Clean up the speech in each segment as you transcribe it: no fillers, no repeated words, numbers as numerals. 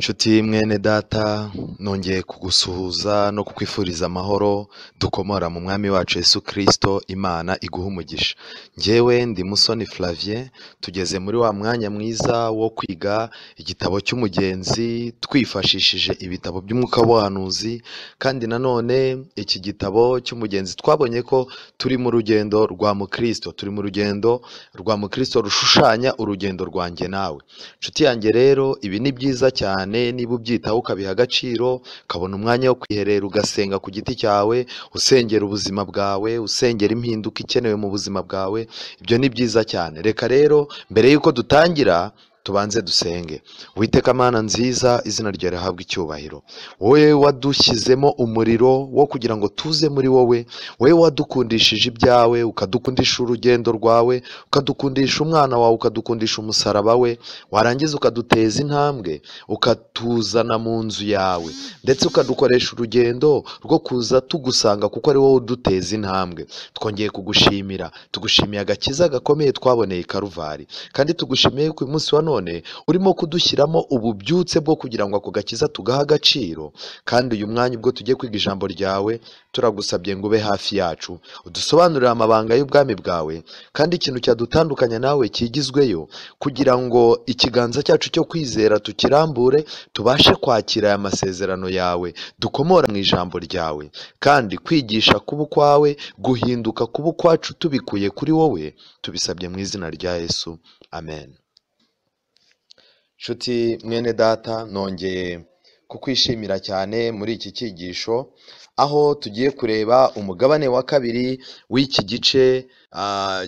Nshuti mwene data, nongeye kugusuhuza no kukwifuriza amahoro dukomora mu mwami wacu Yesu Kristo. Imana iguha umugisha. Njyewe ndi Musoni Flavien, tugeze muri wa mwanya mwiza wo kwiga igitabo cy'umugenzi twifashishije ibitabo by'umwuka w'ubuhanuzi. Kandi nanone iki gitabo cy'umugenzi twabonye ko turi mu rugendo rwa mukristo, turi mu rugendo rwa mukristo rushushanya urugendo rwanjye nawe. Nshuti yanjye rero, ibi ni byiza cyane niba ubyitaho ukabiha agaciro, ukabona umwanya wo kwiherera ugasenga ku giti cyawe, usengera ubuzima bwawe, usengera impinduka ikenewe mu buzima bwawe, ibyo ni byiza cyane. Reka rero mbere y'uko dutangira tubanze dusenge. Uwiteka Mana nziza, izina ryawe rihabwe icyubahiro. Wowe wadushyizemo umuriro wo kugira ngo tuze muri wowe, wowe wadukundishije ibyawe, ukadukundisha urugendo rwawe, ukadukundisha umwana wawe, ukadukundisha umusaraba we, warangiza ukaduteza intambwe, ukatuzana mu nzu yawe, ndetse ukadukoresha urugendo rwo kuza tugusanga kuko ari wowe uduteza intambwe. Twongeye kugushimira, tugushimiye agakiza gakomeye twaboneye i Karuvari, kandi tugushimiye ku munsi wa none urimo kudushyiramo ububyutse bwo kugira ngo ako gakiza tugahe agaciro. Kandi uyu mwanya ubwo tugiye kwiga ijambo ryawe, turagusabye ngo ube hafi yacu, udusobanurire amabanga y'ubwami bwawe, kandi ikintu cyadutandukanya nawe kigizweyo, kugira ngo ikiganza cyacu cyo kwizera tukirambure, tubashe kwakira aya masezerano yawe dukomora mu ijambo ryawe, kandi kwigisha kuba ukwawe, guhinduka kuba ukwacu tubikuye kuri wowe, tubisabye mu izina rya Yesu, amen. Nshuti mwene data, nongeye kukwishimira cyane muri iki cyigisho, aho tugiye kureba umugabane wa kabiri w'iki gice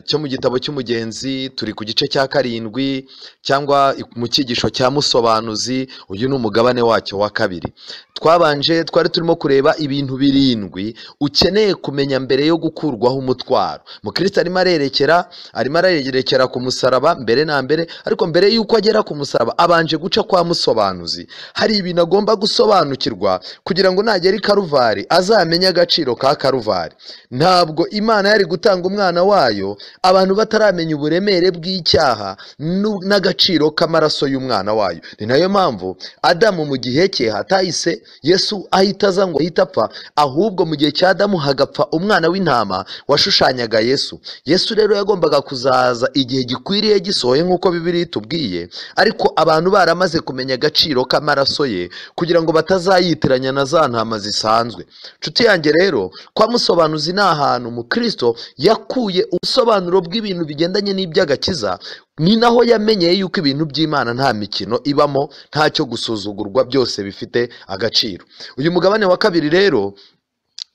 cyo mu gitabo cy'umugenzi. Turi ku gice cya 7 cyangwa mu cyigisho cya musobanuzi. Uyu ni umugabane wacyo wa kabiri. Twabanje twari turimo kureba ibintu 7 ukeneye kumenya mbere yo gukurwaho umutwaro. Mukristo arimo arerekera ku musaraba mbere na mbere, ariko mbere yuko agera ku musaraba abanje guca kwa musobanuzi. Hari ibintu agomba gusobanukirwa kugira ngo nagera i Karuvari azamenye agaciro ka Karuvari. Ntabwo Imana yari gutanga umwana wayo abantu bataramenya uburemere bw'icyaha n'agaciro k'amaraso y'umwana wayo. Ni nayo mpamvu Adamu mu gihe cye hatahise Yesu ahita aza ngo ahita apfa, ahubwo mu gihe cya Adamu hagapfa umwana w'intama washushanyaga Yesu. Yesu rero yagombaga kuzaza igihe gikwiriye gisohoye nk'uko Bibiliya itubwiye, ariko abantu baramaze kumenya agaciro k'amaraso ye kugira ngo batazayitiranya na za ntama zisanzwe. Nshuti yanjye rero, kwa musobanuzi ni ahantu mukristo yakuye ubusobanuro bw'ibintu bigendanye n'iby'agakiza, ni naho yamenyeye yuko ibintu by'Imana nta mikino ibamo, ntacyo gusuzugurwa, byose bifite agaciro. Uyu mugabane wa kabiri rero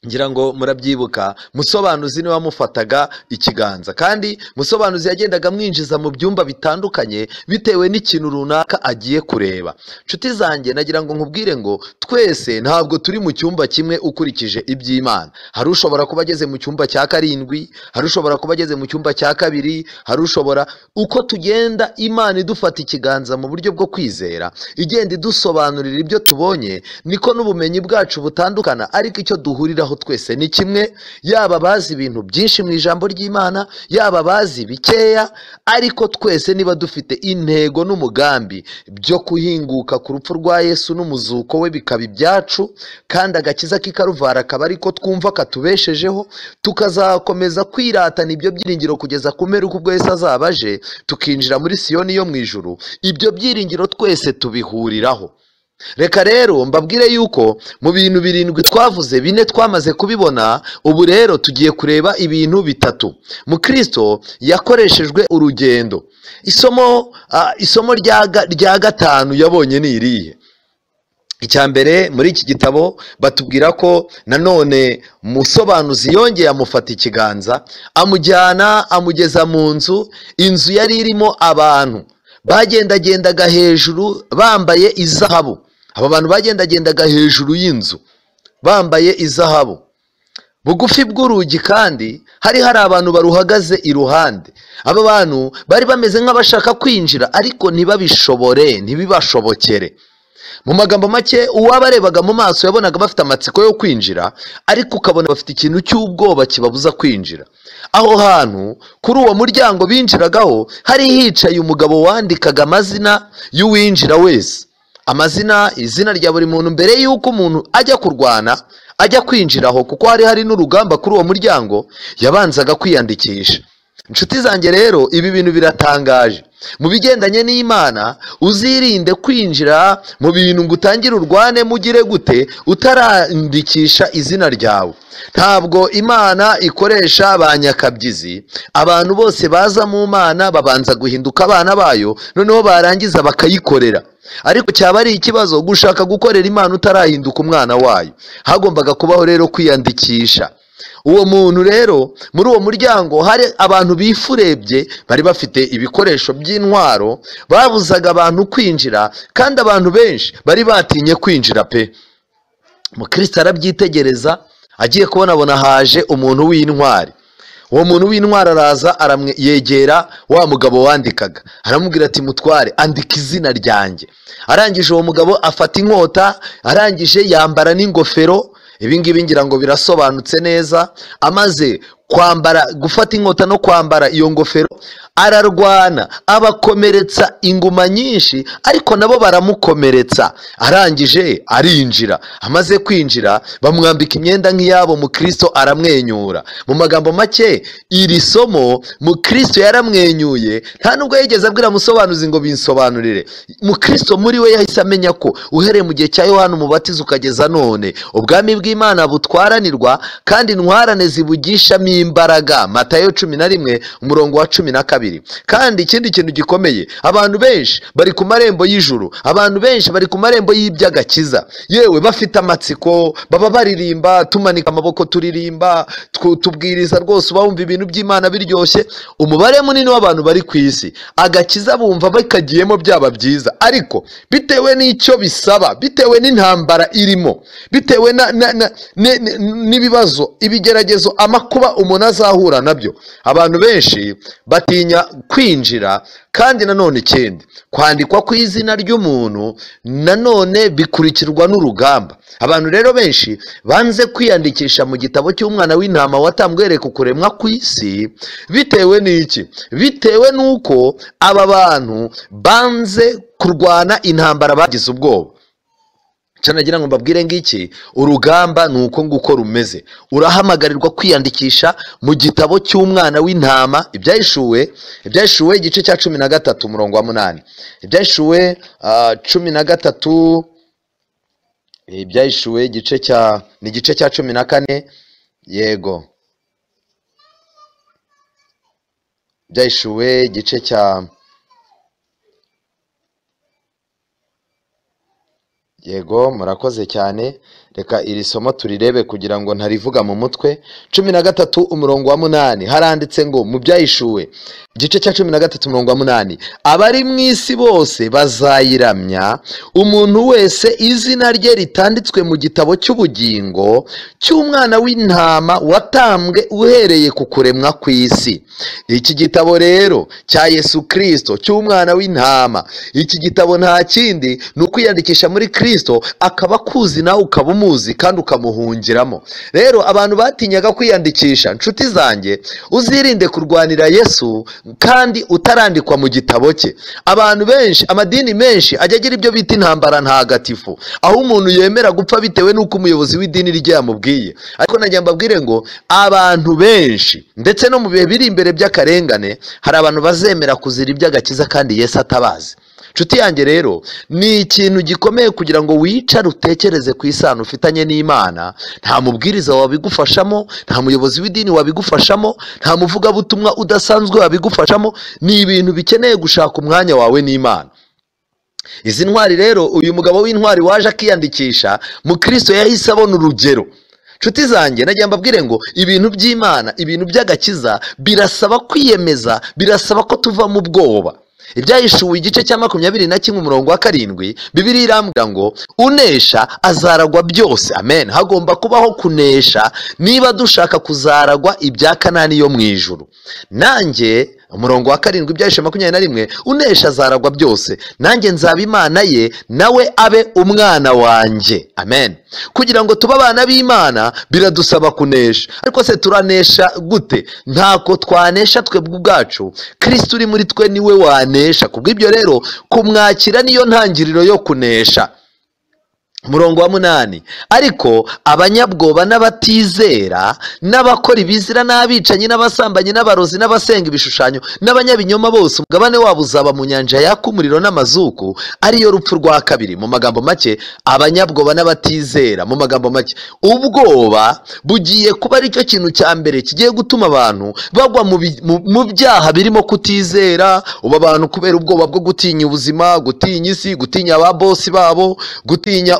ngira ngo murabyibuka, musobanuzi niwe wamufataga ikiganza, kandi musobanuzi yagendaga amwinjiza mu byumba bitandukanye bitewe n'ikintu runaka agiye kureba. Nshuti zanjye, nagira ngo nkubwire ngo twese ntabwo turi mu cyumba kimwe ukurikije iby'Imana. Hari ushobora kuba ageze mu cyumba cya 7, hari ushobora kuba ageze mu cyumba cya 2, hari ushobora. Uko tugenda Imana idufata ikiganza mu buryo bwo kwizera, igenda idusobanurira ibyo tubonye, niko n'ubumenyi bwacu butandukana, ariko icyo duhuriraho twese ni kimwe. Yaba bazi ibintu byinshi mu ijambo ry'Imana, yaba bazi bikeya, ariko twese niba dufite intego n'umugambi byo kuhinguka ku rupfu rwa Yesu n'umuzuko we bikaba ibyacu, kandi agakiza k'i Karuvari akaba ariko twumva katubeshejeho, tukazakomeza kwiratana ibyo byiringiro kugeza ku mperuka ubwo Yesu azaba aje, tukinjira muri Siyoni yo mu ijuru. Ibyo byiringiro twese tubihuriraho. Reka rero mbabwire yuko mu bintu 7 twavuze, 4 twamaze kubibona, ubu rero tugiye kureba ibintu 3. Mukristo yakoreshejwe urugendo. Isomo rya 5 yabonye ni irihe? Icya mbere muri iki gitabo batubwira ko nanone musobanuzi yongeye amufata ikiganza, amujyana amugeza mu nzu. Inzu yari irimo abantu bagendagendaga hejuru bambaye izahabu. Aba bantu bagendagendaga hejuru y'inzu bambaye izahabu. Bugufi bw'urugi kandi hari abantu baruhagaze iruhande. Aba bantu bari bameze nk'abashaka kwinjira ariko ntibabishobore, ntibibashobokere. Mu magambo make, uwabarebaga mu maso yabonaga bafite amatsiko yo kwinjira, ariko ukabona bafite ikintu cy'ubwoba kibabuza kwinjira. Aho hantu kuri uwo muryango binjiragaho hari hicaye umugabo wandikaga amazina y'uwinjira wese. Amazina, izina rya buri muntu mbere y'uko umuntu ajya kurwana, ajya kwinjiraho, kuko hari n'urugamba kuri uwo muryango, yabanzaga kwiyandikisha. Inshuti zanjye rero, ibi bintu biratangaje. Mu bigendanye n'Imana, uzirinde kwinjira mu bintu ngo utangire urwane mugire gute utarandikisha izina ryawe. Ntabwo Imana ikoresha ba nyakabyizi. Abantu bose baza mu Mana babanza guhinduka abana bayo, noneho barangiza bakayikorera. Ariko cyaba ari ikibazo gushaka gukorera Imana utarahinduka umwana wayo. Hagombaga kubaho rero kwiyandikisha. Uwo muntu rero muri uwo muryango hari abantu bifurebye bari bafite ibikoresho by'intwaro, babuzaga abantu kwinjira, kandi abantu benshi bari batinye kwinjira pe. Mukristo arabyitegereza, agiye kubona haje umuntu w'intwari. Uwo muntu w'intwari araza yegera wa mugabo wandikaga, aramubwira ati mutware, andika izina ryanjye. Arangije uwo mugabo afata inkota, arangije yambara n'ingofero. Ibi ngibi ngira ngo birasobanutse neza. Amaze kwambara, gufata inkota no kwambara iyo ngofero, ararwana, abakomeretsa inguma nyinshi, ariko nabo baramukomeretsa. Arangije arinjira. Amaze kwinjira bamwambika imyenda nk'iyabo. Mukristo aramwenyura. Mu magambo make, iri somo Mukristo yaramwenyuye, nta nubwo yigeze abwira musobanuzi ngo binsobanurire. Mukristo muri we yahise amenya ko uhereye mu gihe cya Yohana Umubatiza ukageza none, ubwami bw'Imana butwaranirwa kandi intwarane zibugishamo imbaraga. Matayo 11 umurongo wa 12. Kandi ikindi kintu gikomeye, abantu benshi bari ku marembo y'ijuru, abantu benshi bari ku marembo y'iby'agakiza, yewe bafite amatsiko, baba baririmba, tumanika amaboko turirimba, tubwiriza rwose, bumva ibintu by'Imana biryoshye. Umubare munini w'abantu bari ku isi agakiza bumva bakagiyemo byaba byiza, ariko bitewe n'icyo bisaba, bitewe n'intambara irimo, bitewe n'ibibazo, ibigeragezo, amakuba umuntu azahura nabyo, abantu benshi batinya kwinjira. Kandi nanone ikindi, kwandikwa ku izina ry'umuntu nanone bikurikirwa n'urugamba. Abantu rero benshi banze kwiyandikisha mu gitabo cy'umwana w'intama watambwe ku kuremwa ku isi, bitewe n'iki? Bitewe n'uko aba bantu banze kurwana intambara, bagize ubwoba. Icyo nagira ngo mbabwire ngiki, urugamba ni uko nguko rumeze. Urahamagarirwa kwiyandikisha mu gitabo cy'umwana w'intama. Ibyahishuwe igice cya 13 umurongo wa 8. Ibyahishuwe 13, ibyahishuwe igice cya ni igice cya 14, yego. Ibyahishuwe igice cya, yego, murakoze cyane. Reka iri somo turirebe kugira ngo ntarivuga mu mutwe. 13 umurongo wa 8 haranditse ngo mu byahishuwe igice cya 13 umurongo wa 8, abari mu isi bose bazayiramya, umuntu wese izina rye ritanditswe mu gitabo cy'ubugingo cy'umwana w'intama watambwe uhereye ku kuremwa kw'isi. Iki gitabo rero cya Yesu Kristo cy'umwana w'intama, iki gitabo nta kindi ni ukwiyandikisha muri Kristo, akaba akuzi nawe ukaba umuzi kandi ukamuhungiramo. Rero abantu batinyaga kwiyandikisha, nshuti zanjye, uzirinde kurwanira Yesu kandi utarandikwa mu gitabo cye. Abantu benshi, amadini menshi ajya agira ibyo bita intambara ntagatifu, aho umuntu yemera gupfa bitewe n'uko umuyobozi w'idini rye yamubwiye. Ariko nagira mbabwire ngo abantu benshi, ndetse no mu bihe biri imbere by'akarengane, hari abantu bazemera kuzira iby'agakiza kandi Yesu atabazi. Nshuti yanjye rero, ni ikintu gikomeye kugira ngo wicare utekereze ku isano ufitanye n'Imana. Nta mubwiriza wabigufashamo, nta muyobozi w'idini wabigufashamo, nta muvugabutumwa udasanzwe wabigufashamo. Ni ibintu bikeneye gushaka umwanya wawe n'Imana. Izi ntwari rero, uyu mugabo w'intwari waje akiyandikisha, Mukristo yahise abona urugero. Nshuti zanjye, nagira mbabwire ngo ibintu by'Imana, ibintu by'agakiza birasaba kwiyemeza, birasaba ko tuva mu bwoba. Ibyahishuwe igice cya 21 umurongo wa 7, Bibiliya irambwira ngo unesha azaragwa byose. Amen. Hagomba kubaho kunesha niba dushaka kuzaragwa ibya Kanani yo mu ijuru. Nanjye Umurongo wa 7 Ibyahishuwe 21, unesha azaragwa byose, nanjye nzaba Imana ye, nawe abe umwana wanjye. Amen. Kugira ngo tube abana b'Imana biradusaba kunesha. Ariko se turanesha gute? Ntako twanesha twebwe ubwacu, Kristo uri muri twe niwe wanesha. Kubw'ibyo rero kumwakira niyo ntangiriro yo kunesha. Umurongo wa 8, ariko abanyabwoba n'abatizera n'abakora ibizira n'abicanyi n'abasambanyi n'abarozi n'abasenga ibishushanyo n'abanyabinyoma bose, umugabane wabo uzaba mu nyanja yaka umuriro n'amazuku, ariyo rupfu rwa kabiri. Mu magambo make, abanyabwoba n'abatizera, mu magambo make, ubwoba bugiye kuba aricyo kintu cya mbere kigiye gutuma abantu bagwa mu byaha birimo kutizera. Ubu abantu kubera ubwoba bwo gutinya ubuzima, gutinya isi, gutinya aba bosi babo, gutinya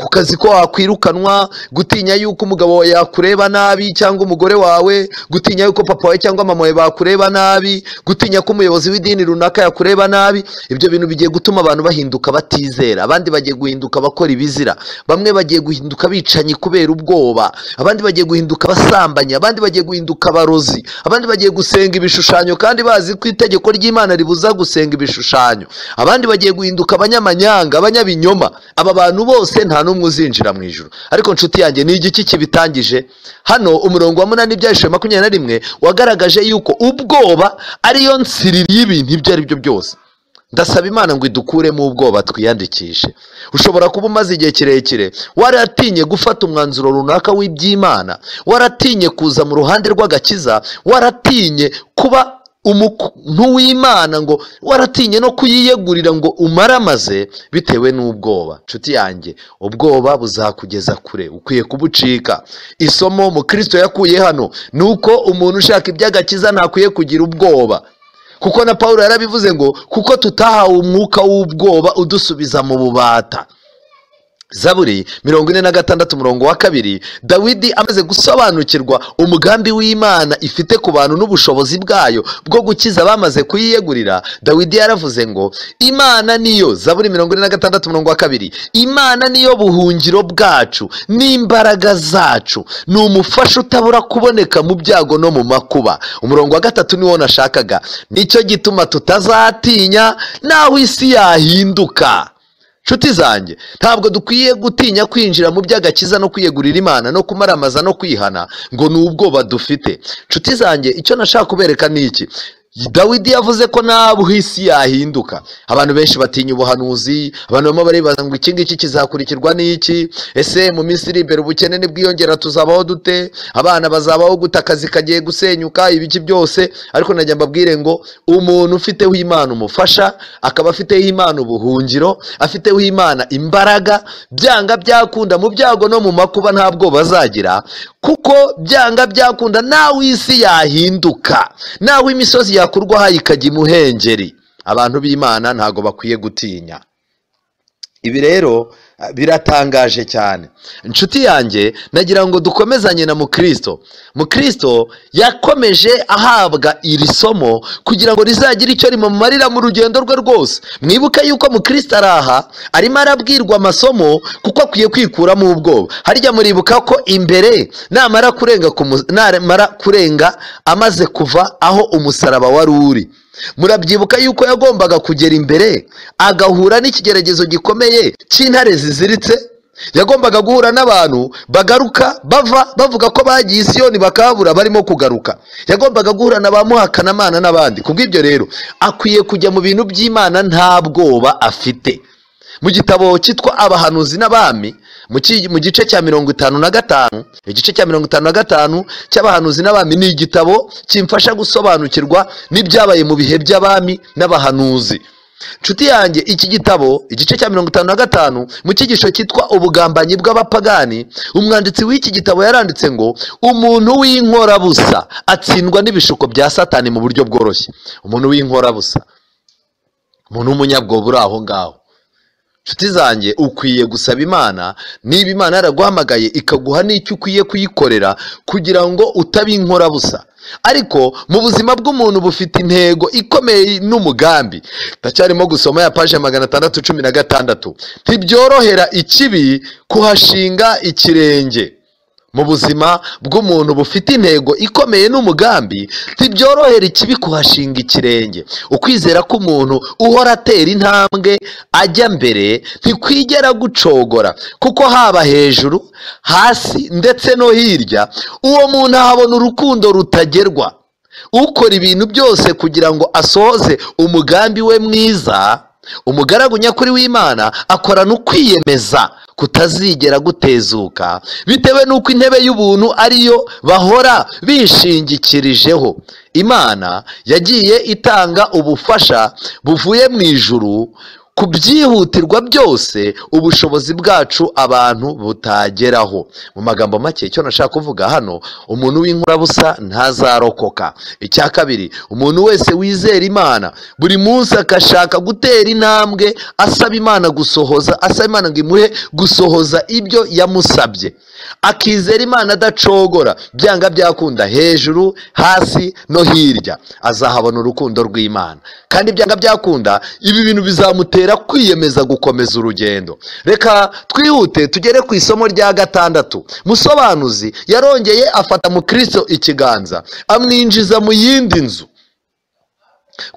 ku kazi ko wakwirukanwa, gutinya yuko umugabo wawe yakureba nabi cyangwa umugore wawe, gutinya yuko papa wawe cyangwa mama wawe bakureba nabi, gutinya ko umuyobozi w'idini runaka yakureba nabi. Ibyo bintu bigiye gutuma abantu bahinduka batizera, abandi bagiye guhinduka bakora ibizira, bamwe bagiye guhinduka bicanyi kubera ubwoba, abandi bagiye guhinduka basambanyi, abandi bagiye guhinduka abarozi, abandi bagiye gusenga ibishushanyo kandi bazi ko itegeko ry'Imana ribuza gusenga ibishushanyo, abandi bagiye guhinduka abanyamanyanga, abanyabinyoma. Aba bantu bose nta n'umwe uzinjira mu ijuru. Ariko nshuti yanjye, ni igiki kibitangije? Hano umurongo wa 8 Ibyahishuwe 21 wagaragaje yuko ubwoba ariyo nsiriri y'ibintu ibyo ari byo byose. Ndasaba Imana ngo idukuremo ubwoba, twiyandikishe. Ushobora kuba umaze igihe kirekire waratinye gufata umwanzuro runaka w'iby'Imana, waratinye kuza mu ruhande rw'agakiza, waratinye kuba umuntu w'Imana, ngo waratinye no kuyiyegurira ngo umaramaze bitewe n'ubwoba. Nshuti yanjye, ubwoba buzakugeza kure, ukwiye kubucika. Isomo Mukristo yakuye hano ni uko umuntu ushaka iby'agakiza ntakwiye kugira ubwoba, kuko na Paulo yarabivuze ngo kuko tutahawe umwuka w'ubwoba udusubiza mu bubata. Zaburi 46 umurongo wa 2, Dawidi amaze gusobanukirwa umugambi w'Imana ifite ku bantu n'ubushobozi bwayo bwo gukiza bamaze kuyiyegurira, Dawidi yaravuze ngo Imana niyo, Zaburi 46 umurongo wa 2, Imana niyo buhungiro bwacu n'imbaraga zacu, ni umufasha utabura kuboneka mu byago no mu makuba. Umurongo wa 3 niwo nashakaga, nicyo gituma tutazatinya naho isi yahinduka. Nshuti zanjye, ntabwo dukwiye gutinya kwinjira mu by'agakiza no kwiyegurira Imana no kumaramaza no kwihana ngo ni ubwoba dufite. Nshuti zanjye, icyo nashaka kubereka ni iki: Dawidi yavuze ko ntabwo isi yahinduka. Abantu benshi batinya ubuhanuzi, abantu bamwe baribaza ngo iki ngiki kizakurikirwa n'iki? Ese mu minsi iri imbere ubukene nibwiyongera tuzabaho dute? Abana bazabaho gute? Akazi kagiye gusenyuka, ibiki byose. Ariko najya mbabwire ngo umuntu ufiteho Imana umufasha, akaba afiteho Imana ubuhungiro, afiteho Imana imbaraga, byanga byakunda mu byago no mu makuba ntabwo bazagira, kuko byanga byakunda nawe isi yahinduka, nawe imisozi yakurwaho ikajya imuhengeri. Abantu b'Imana ntago bakwiye gutinya. Ibi rero biratangaje cyane. Inshuti yanjye, nagira ngo dukomezanye na Mukristo. Mukristo yakomeje ahabwa iri somo kugira ngo rizagire icyo rimumarira mu rugendo rwe rwose. Mwibuke yuko Mukristo araha arimo arabwirwa amasomo kuko akwiye kwikuramo ubwoba. Harya muribuka ko imbere namara kurenga amaze kuva aho umusaraba wari uri, murabyibuka yuko yagombaga kugera imbere agahura n'ikigeragezo gikomeye cy'intare ziziritse. Yagombaga guhura n'abantu bagaruka bava bavuga ko bagiye i Siyoni bakabura barimo kugaruka. Yagombaga guhura na ba muhakanamana n'abandi. Kubw'ibyo rero akwiye kujya mu bintu by'Imana nta bwoba afite. Mu gitabo cyitwa Abahanuzi n'Abami, mu gice cya 55, igice cya 55 cy'Abahanuzi n'Abami ni igitabo kimfasha gusobanukirwa n'ibyabaye mu bihe by'abami n'abahanuzi. Nshuti yanjye, iki gitabo igice cya 55 mu cyigisho cyitwa Ubugambanyi bw'Abapagani, umwanditsi w'iki gitabo yaranditse ngo umuntu w'inkorabusa atsindwa n'ibishuko bya Satani mu buryo bworoshye. Umuntu w'inkorabusa, umuntu w'umunyabwoba uri aho ngaho. Nshuti zanjye, ukwiye gusaba Imana, niba Imana yaraguhamagaye ikaguha n'icyo ukwiye kuyikorera kugira ngo utaba inkorabusa. Ariko mu buzima bw'umuntu bufite intego ikomeye n'umugambi. Ndacyarimo gusoma ya paje 616. Ntibyorohera ikibi kuhashinga ikirenge. Mu buzima bw'umuntu bufite intego ikomeye n'umugambi, ntibyorohera ikibi kuhashinga ikirenge. Ukwizera k'umuntu uhora atera intambwe ajya mbere ntikwigera gucogora, kuko haba hejuru, hasi ndetse no hirya, uwo muntu ahabona urukundo rutagerwa. Ukora ibintu byose kugira ngo asohoze umugambi we mwiza, umugaragu nyakuri w'Imana akorana ukwiyemeza kutazigera gutezuka, bitewe n'uko intebe y'ubuntu ariyo bahora bishingikirijeho. Imana yagiye itanga ubufasha buvuye mu ijuru ku byihutirwa byose ubushobozi bwacu abantu butageraho. Mu magambo make, icyo nashaka kuvuga hano, umuntu w'inkurabusa ntazarokoka. Icya kabiri, umuntu wese wizera Imana buri munsi akashaka gutera intambwe asaba Imana gusohoza, asaba Imana ngo imuhe gusohoza ibyo yamusabye, akizera Imana adacogora, byanga byakunda, hejuru, hasi no hirya, azahabona urukundo rw'Imana. Kandi byanga byakunda, ibi bintu bizamutera kwiyemeza gukomeza urugendo. Reka twihute tugere ku isomo rya gatandatu. Musobanuzi yarongeye afata Mukristo ikiganza amwinjiza mu yindi nzu.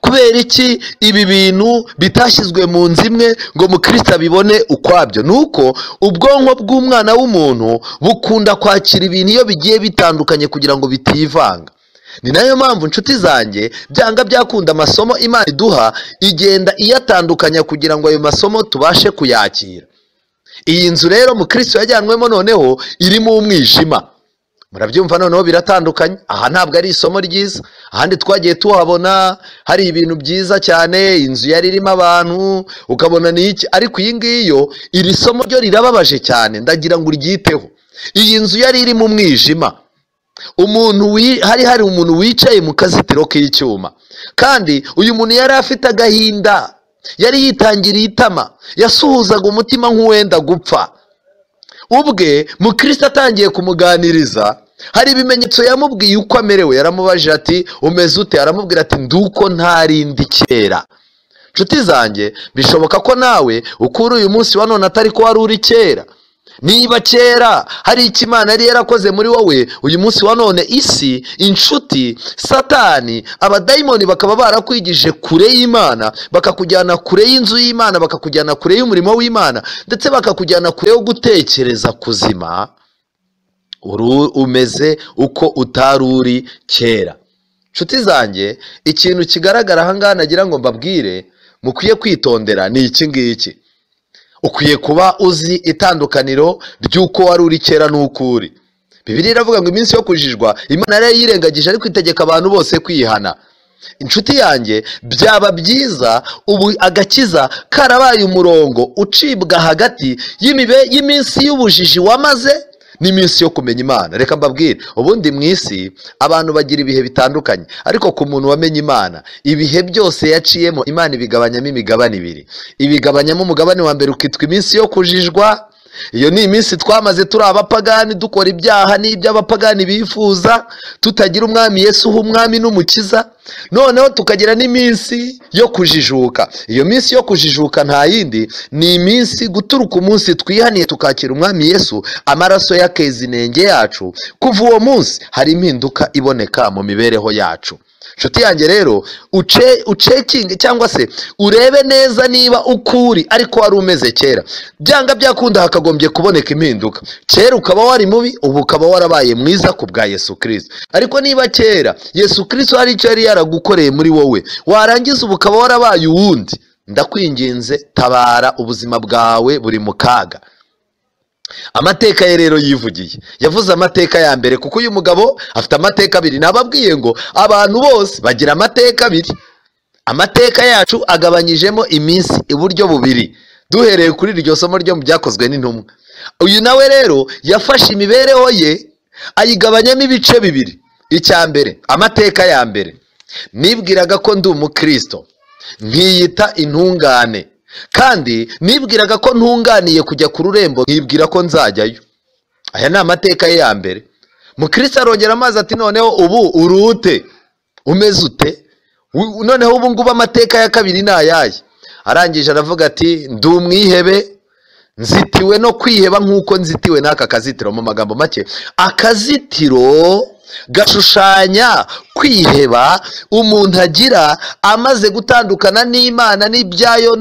Kubera iki ibi bintu bitashyizwe mu nzu imwe ngo Mukristo abibone ukwabyo? Nuko ubwonko bw'umwana w'umuntu bukunda kwakira ibintu iyo bigiye bitandukanye kugira ngo bitivanga. Ni nayo mpamvu, inshuti zanjye, byanga byakunda amasomo Imana iduha igenda iyatandukanya kugira ngo ayo masomo tubashe kuyakira. Iyi nzu rero Mukristo yajyanwemo noneho irimo umwijima. Murabyumva, noneho biratandukanye. Aha ntabwo ari isomo ryiza. Ahandi twagiye tuhabona hari ibintu byiza cyane, inzu yari irimo abantu ukabona ni iki, ariko iyi ngiyo, iri somo ryo rirababaje cyane, ndagira ngo uryiteho. Iyi nzu yari irimo umwijima. Umuntu hari umuntu wicaye mu kazitiro k'icyuma, kandi uyu muntu yari afite agahinda, yari yitangiriye itama, yasuhuzaga umutima nk'uwenda gupfa. Ubwe Mukristo atangiye kumuganiriza, hari ibimenyetso yamubwiye uko amerewe. Yaramubajije ati umeze ute? Aramubwira ati nduko ntarindi kera. Nshuti zanjye, bishoboka ko nawe ukuri uyu munsi wa none atari ko wari uri kera. Niba kera hari icyo Imana yari yarakoze muri wowe, uyu munsi wa none isi, inshuti, Satani, abadayimoni bakaba barakwigije kure y'Imana, bakakujyana kure y'inzu y'Imana, bakakujyana kure y'umurimo w'Imana, ndetse bakakujyana kure yo gutekereza kuzima, umeze uko utari uri kera. Nshuti zanjye, ikintu kigaragara aha ngaha nagira ngo mbabwire mukwiye kwitondera ni iki ngiki. Ukwiye kuba uzi itandukaniro ry'uko wari uri kera n'uko uri. Bibiliya iravuga ngo iminsi yo kujijwa Imana yari yirengagije, ariko itegeka abantu bose kwihana. Inshuti yanjye, byaba byiza ubu agakiza karabaye umurongo ucibwa hagati y'iminsi y'ubujiji wamaze n'iminsi yo kumenya Imana. Reka mbabwire, ubundi mu isi abantu bagira ibihe bitandukanye, ariko ku muntu wamenye Imana, ibihe byose yaciyemo Imana ibigabanyamo imigabane ibiri. Ibigabanyamo umugabane wa mbere ukitwa iminsi yo kujijwa. Iyo ni iminsi twamaze turi abapagani, dukora ibyaha n'iby'abapagani bifuza, tutagira umwami Yesu umwami n'umukiza. Noneho tukagira n'iminsi yo kujijuka. Iyo minsi yo kujijuka nta yindi, ni iminsi guturuka umunsi twihaniye tukakira umwami Yesu, amaraso yakeza inenge yacu. Kuva uwo munsi hari impinduka iboneka mu mibereho yacu. Nshuti yanjye rero, ucekinge cyangwa se urebe neza niba ukuri ariko wari umeze kera. Byanga byakunda hakagombye kuboneka impinduka. Kera ukaba wari mubi, ubu ukaba warabaye mwiza ku bwa Yesu Kristo. Ariko niba kera Yesu Kristo hari icyo yari yaragukoreye muri wowe, warangiza ubu ukaba warabaye uwundi, ndakwinginze tabara ubuzima bwawe buri mu kaga. Amateka ye rero yivugiye, yavuze amateka ya mbere, kuko uyu mugabo afite amateka abiri. Nababwiye ngo abantu bose bagira amateka abiri. Amateka yacu agabanyijemo iminsi iburyo bubiri, duhereye kuri iryo somo ryo mu byakozwe n'intumwa. Uyu nawe rero yafashe imibereho ye ayigabanyamo ibice bibiri. Icya mbere, amateka ya mbere, nibwiraga ko ndi umukristo, nkiyita intungane, kandi nibwiraga ko ntunganiye kujya ku rurembo, nkibwira ko nzajyayo. Aya ni amateka ye ya mbere. Mukristo arongera amazi ati noneho ubu urute, umeze ute? Noneho ubu ngubu amateka ya kabiri ni ayahe? Arangije aravuga ati ndi umwihebe, Nzitiwe no kwiheba nk'uko nzitiwe n'aka kazitiro. Mu magambo make, akazitiro gashushanya kwiheba umuntu agira amaze gutandukana n'Imana n'ibyayo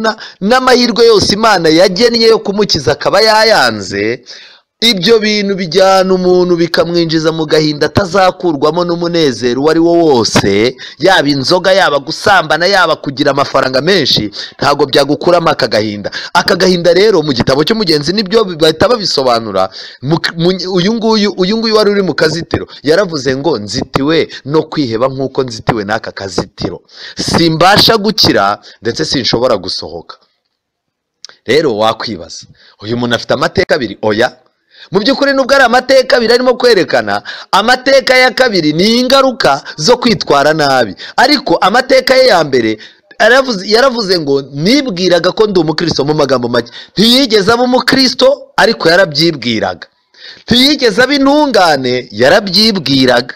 n'amahirwe yose Imana yagennye yo kumukiza akaba yayanze. Ibyo bintu bijyana umuntu bikamwinjiza mu gahinda atazakurwamo n'umunezero uwo ari wo wose, yaba inzoga, yaba gusambana, yaba kugira amafaranga menshi, ntabwo byagukuramo aka gahinda. Aka gahinda rero mu gitabo cy'umugenzi nibyo bahita babisobanura. Uyu nguyu wari uri mu kazitiro yaravuze ngo nzitiwe no kwiheba nk'uko nzitiwe n'aka kazitiro, simbasha gukira ndetse sinshobora gusohoka. Rero wakwibaza, uyu muntu afite amateka abiri? Oya. Mu by'ukuri nubwo ari amateka abiri arimo kwerekana, amateka ya kabiri ni ingaruka zo kwitwara nabi, ariko amateka ye ya mbere yaravuze ngo nibwiraga ko ndi umukristo. Mu magambo make, ntiyigeze aba umukristo ariko yarabyibwiraga, ntiyigeze aba intungane yarabyibwiraga,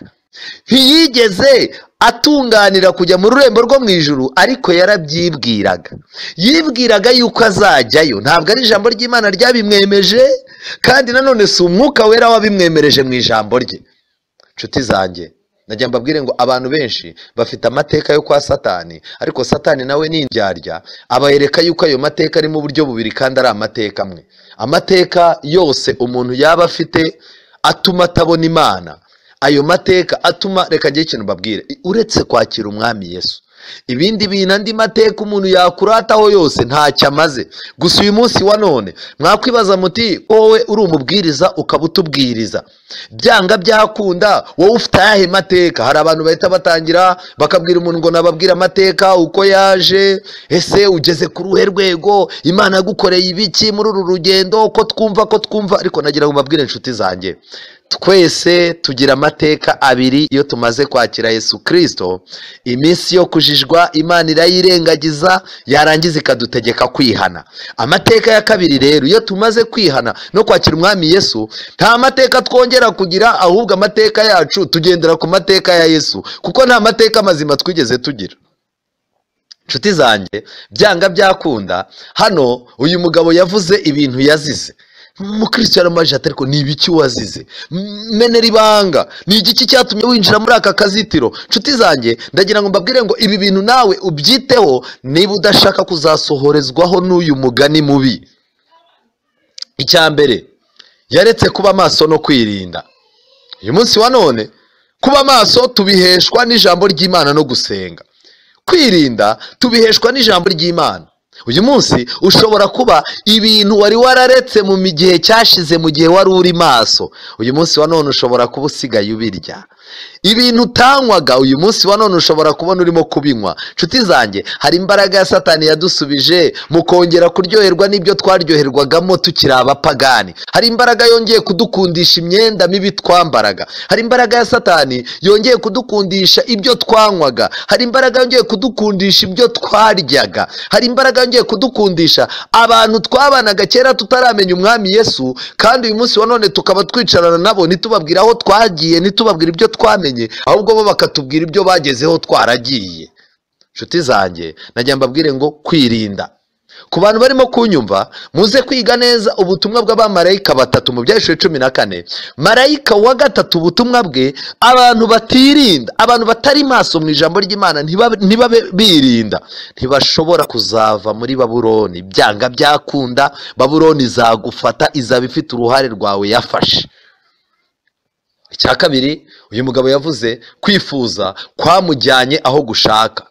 ntiyigeze atunganira kujya mu rurembo rwo mu ijuru ariko yarabyibwiraga. Yibwiraga yuko azajyayo, ntabwo ari ijambo ry'Imana ryabimwemeje, kandi nanone si umwuka wera wabimwemereje mu ijambo rye. Nshuti zanjye, najya mbabwire ngo abantu benshi bafite amateka yo kwa Satani, ariko Satani nawe ni indyarya, abayereka yuko ayo mateka ari mu buryo bubiri kandi ari amateka amwe. Amateka yose umuntu yaba afite atuma atabona Imana, ayo mateka atuma, reka njye ikintu mbabwire, uretse kwakira umwami Yesu, ibindi bintu andi mateka umuntu yakurataho yose ntacyo amaze. Gusa uyu munsi wa none mwakwibaza muti wowe uri umubwiriza ukaba utubwiriza, byanga byakunda wowe ufite ayahe mateka? Hari abantu bahita batangira bakabwira umuntu ngo nababwira amateka uko yaje, ese ugeze ku ruhe rwego, Imana yagukoreye ibiki muri uru rugendo, ko twumva. Ariko nagira ngo mbabwire inshuti zanjye, twese tugira amateka abiri iyo tumaze kwakira Yesu Kristo. Iminsi yo kujijwa Imana irayirengagiza, yarangiza ikadutegeka kwihana. Amateka ya kabiri rero, iyo tumaze kwihana no kwakira umwami Yesu, nta mateka twongera kugira, ahubwo amateka yacu tugendera ku mateka ya Yesu, kuko nta mateka mazima twigeze tugira. Nshuti zanjye, byanga byakunda, hano uyu mugabo yavuze ibintu yazize. Umukristo yaramubajije ati ariko ni ibiki wazize? Menera ibanga, ni igiki cyatumye winjira muri aka kazitiro? Nshuti zanjye, ndagira ngo mbabwire ngo ibi bintu nawe ubyiteho niba udashaka kuzasohorezwaho n'uyu mugani mubi. Icya mbere, yaretse kuba maso no kwirinda. Uyu munsi wa none kuba maso tubiheshwa n'ijambo ry'Imana no gusenga, kwirinda tubiheshwa n'ijambo ry'Imana. Uyu munsi ushobora kuba ibintu wari wararetse mu gihe cyashize, mu gihe wari uri maso, uyu munsi wa none ushobora kuba usigaye ubirya. Ibintu utanywaga uyu munsi wa none ushobora kubona urimo kubinywa. Nshuti zanjye, hari imbaraga ya Satani yadusubije mu kongera kuryoherwa n'ibyo twaryoherwagamo tukiri abapagani. Hari imbaraga yongeye kudukundisha imyenda mibi twambaraga. Hari imbaraga ya Satani yongeye kudukundisha ibyo twanywaga. Hari imbaraga yongeye kudukundisha ibyo twaryaga. Hari imbaraga yongeye kudukundisha abantu twabanaga kera tutaramenya umwami Yesu, kandi uyu munsi wa none tukaba twicarana nabo ntitubabwira aho twagiye, ntitubabwira ibyo twamenye, ahubwo bo bakatubwira ibyo bagezeho twaragiye. Nshuti zanjye, najya mbabwire ngo kwirinda. Ku bantu barimo kunyumva, muze kwiga neza ubutumwa bw'abamarayika batatu mu Byahishuwe 14. Marayika wa gatatu, ubutumwa bwe, abantu batirinda, abantu batari maso mu ijambo ry'Imana, ntibabe birinda, ntibashobora kuzava muri Babuloni. Byanga byakunda, Babuloni izagufata, izaba ifite uruhare rwawe yafashe. Icya kabiri, uyu mugabo yavuze kwifuza kwamujyanye aho gushaka.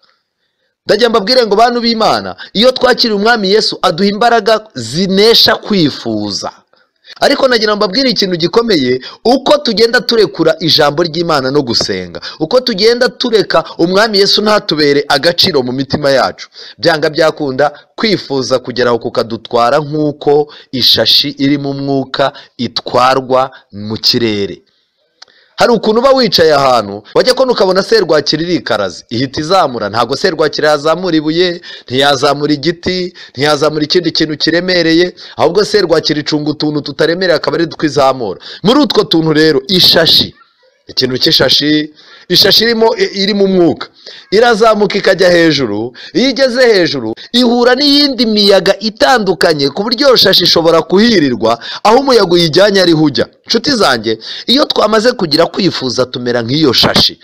Ndajya mbabwire ngo bantu b'Imana, iyo twakiriye umwami Yesu aduha imbaraga zinesha kwifuza. Ariko nagira ngo mbabwire ikintu gikomeye, uko tugenda turekura ijambo ry'Imana no gusenga, uko tugenda tureka umwami Yesu ntatubere agaciro mu mitima yacu, byanga byakunda kwifuza kugeraho kukadutwara nk'uko ishashi iri mu mwuka itwarwa mu kirere. Hari ukuntu uba wicaye ahantu wajya kubona ukabona serwakira irikaraze ihita izamura. Ntabwo serwakira yazamura ibuye, ntiyazamura igiti, ntiyazamura ikindi kintu kiremereye, ahubwo serwakira icunga utuntu tutaremereye akaba ari twizamura. Muri utwo tuntu rero ishashi, ikintu cy'ishashi, Ishashi irimo umwuka irazamuka ikajya hejuru. Iyo igeze hejuru ihura n'iyindi miyaga itandukanye, ku buryo iyo shashi ishobora kuhirirwa aho umuyaga uyijyanye ariho ujya. Nshuti zanjye, iyo twamaze kugira kwifuza tumera nk'iyo shashi.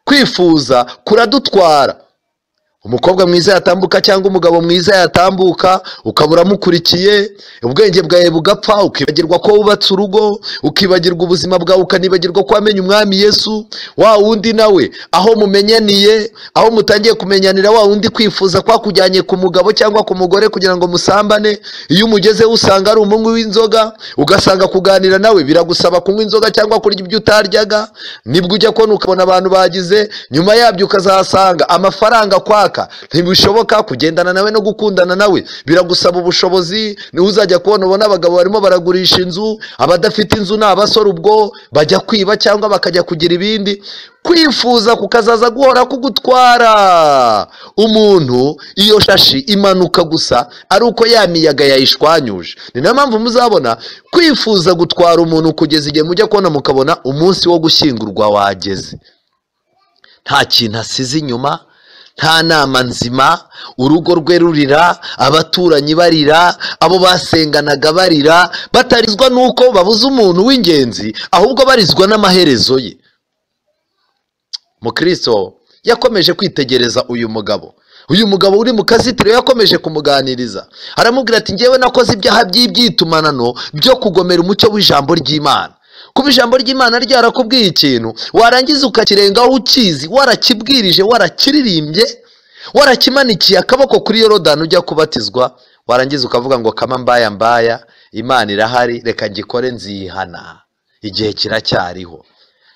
Kwifuza kuradutwara. Umukobwa mwiza yatambuka cyangwa umugabo mwiza yatambuka, ukaba uramukurikiye, ubwenge bwawe bugapfa, ukibagirwa ko wubatse urugo, ukibagirwa ubuzima bwawe, ukanibagirwa ko wamenye umwami Yesu. Wa wundi nawe aho mumenyaniye, aho mutangiye kumenyanira, wa wundi kwifuza kwakujyanye ku mugabo cyangwa ku mugore kugira ngo musambane, iyo umugezeho usanga ari umunywi w'inzoga, ugasanga kuganira nawe biragusaba kunywa inzoga cyangwa kurya ibyo utaryaga. Nibwo ujya kubona ukabona abantu bagize, nyuma yabyo ukazasanga amafaranga kwa ntibishoboka kugendana nawe no gukundana nawe biragusaba ubushobozi. Niho uzajya kubona ubona abagabo barimo baragurisha inzu, abadafite inzu ni abasore, ubwo bajya kwiba cyangwa bakajya kugira ibindi. Kwifuza kukazaza guhora kugutwara umuntu. Iyo shashi imanuka gusa ari uko ya miyaga yayishwanyuje. Ni nayo mpamvu muzabona kwifuza gutwara umuntu kugeza igihe mujya kubona mukabona umunsi wo gushyingurwa wageze, nta kintu asize inyuma, nta nama nzima, urugo rwe rurira, abaturanyi barira, abo basenganaga barira, batarizwa nuko babuze umuntu w'ingenzi, ahubwo barizwa n'amaherezo ye. Mukristo yakomeje kwitegereza uyu mugabo. Uyu mugabo uri mu kazitiro yakomeje kumuganiriza, aramubwira ati ngewe nakoze ibyaha by'ibyitumanano byo kugomera umucyo w'ijambo ry'Imana. Kuba ijambo ry'Imana ryarakubwiye ikintu warangiza ukakirengaho ukizi, warakibwirije, warakiririmbye, warakimanikiye akaboko kuri Yorodani ujya kubatizwa, warangiza ukavuga ngo kama mbaya mbaya, Imana irahari, reka ngikore nzihana, igihe kiracyariho.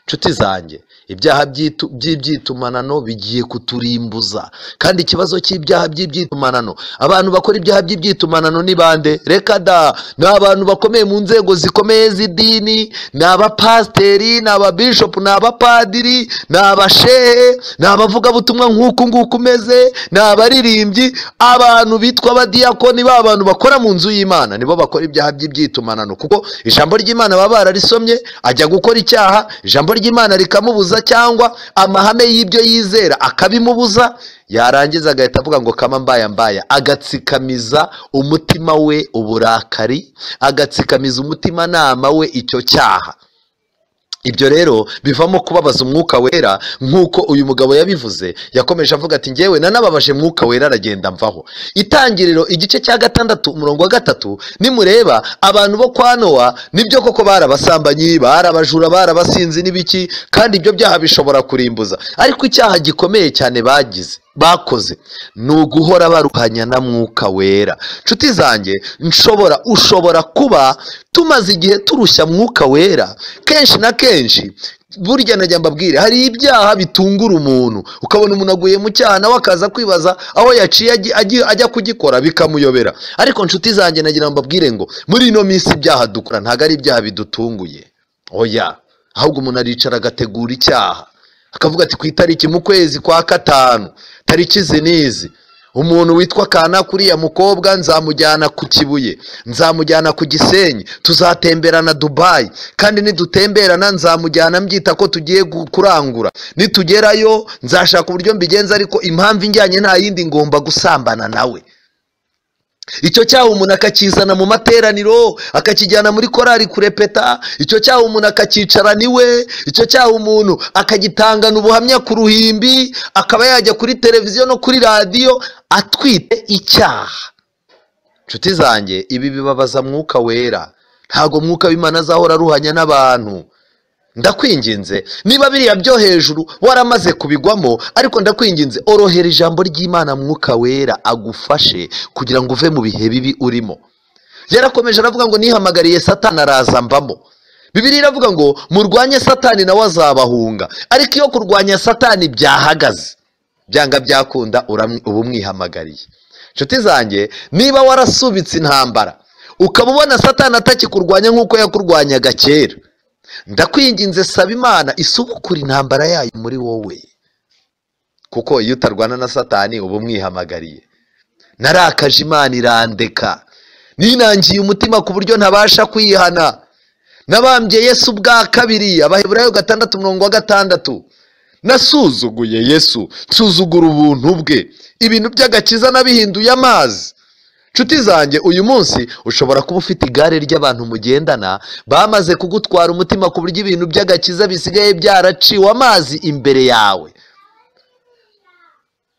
Nshuti zanjye, ibyaha by'ibyitumanano bigiye kuturimbuza. Kandi ikibazo cy'ibyaha by'ibyitumanano, abantu bakora ibyaha by'ibyitumanano ni bande? Reka da, ni abantu bakomeye mu nzego zikomeye z'idini, ni abapasiteri, ni ababishopu, ni abapadiri, ni abashehe, ni abavugabutumwa nk'uku nguku umeze, ni abaririmbyi, abantu bitwa abadiyakoni, ba bantu bakora mu nzu y'Imana, nibo bakora ibyaha by'ibyitumanano. Kuko ijambo ry'Imana baba bararisomye, ajya gukora icyaha, ijambo ry'Imana rikamubuza cyangwa amahame y'ibyo yizera akabimubuza, yarangiza agahita avuga ngo kama mbaya mbaya, agatsikamiza umutima we uburakari, agatsikamiza umutimanama we icyo cyaha. Ibyo rero bivamo kubabaza umwuka wera, nk'uko uyu mugabo yabivuze. Yakomeje avuga ati ngewe nanababaje mwuka wera aragenda mvaho. Itangiriro igice cya 6 umurongo wa 3, nimureba abantu bo kwa Nowa, nibyo koko barabasambanyi, barabajura, barabasinzi n'ibiki, kandi ibyo byaha bishobora kurimbuza. Ariko icyaha gikomeye cyane bagize, bakoze, ni uguhora baruhanya na mwuka wera. Nshuti zanjye, ushobora kuba tumaze igihe turushya mwuka wera kenshi na kenshi. Burya najya mbabwire, hari ibyaha bitungura umuntu, ukabona umuntu aguye mu cyaha nawe akaza kwibaza aho yaciye ajya kugikora bikamuyobera. Ariko nshuti zanjye, nagira mbabwire ngo muri ino minsi ibyaha dukora ntabwo ari ibyaha bidutunguye, oya, ahubwo umuntu aricara agategura icyaha, akavuga ati ku itariki mu kwezi kwa 5 tariki izi n'izi, umuntu witwa Kana kuriya mukobwa nzamujyana ku Kibuye, nzamujyana ku Gisenyi, tuzatemberana Dubai, kandi nidutemberana nzamujyana mbyita ko tugiye kurangura, nitugerayo nzashaka uburyo mbigenza, ariko impamvu injyanye nta yindi, ngomba gusambana nawe. Icyo cyaha umuntu akakizana mu materaniro, akakijyana muri korari kurepeta, icyo cyaha umuntu akakicarana iwe, icyo cyaha umuntu akagitangana ubuhamya ku ruhimbi, akaba yajya kuri televiziyo no kuri radiyo atwite icyaha. Nshuti zanjye, ibi bibabaza mwuka wera. Ntago mwuka w'Imana azahora aruhanya n'abantu. Ndakwinginze, niba biriya byo hejuru waramaze kubigwamo, ariko ndakwinginze orohera ijambo ry'Imana mwuka wera agufashe kugira ngo uve mu bihe bibi urimo. Yarakomeje aravuga ngo nihamagariye Satani araza mbamo. Bibiliya iravuga ngo murwanye Satani nawe azabahunga. Ariko iyo kurwanya Satani byahagaze, byanga byakunda uba umwihamagariye. Nshuti zanjye, niba warasubitse intambara ukaba ubona Satani atakikurwanya nk'uko yakurwanyaga kera, ndakwinginze saba Imana isubukura intambara yayo muri wowe, kuko iyo utarwana na Satani uba umwihamagariye. Narakaje Imana irandeka, ninangiye umutima ku buryo ntabasha kwihana, nabambye Yesu bwa kabiri. Abaheburayo 6:6. Nasuzuguye Yesu, nsuzugura ubuntu bwe, ibintu by'agakiza nabihinduye amazi. Nshuti zanjye, uyu munsi ushobora kuba ufite igare ry'abantu mugendana bamaze kugutwara umutima ku buryo ibintu by'agakiza bisigaye byaraciwe amazi imbere yawe.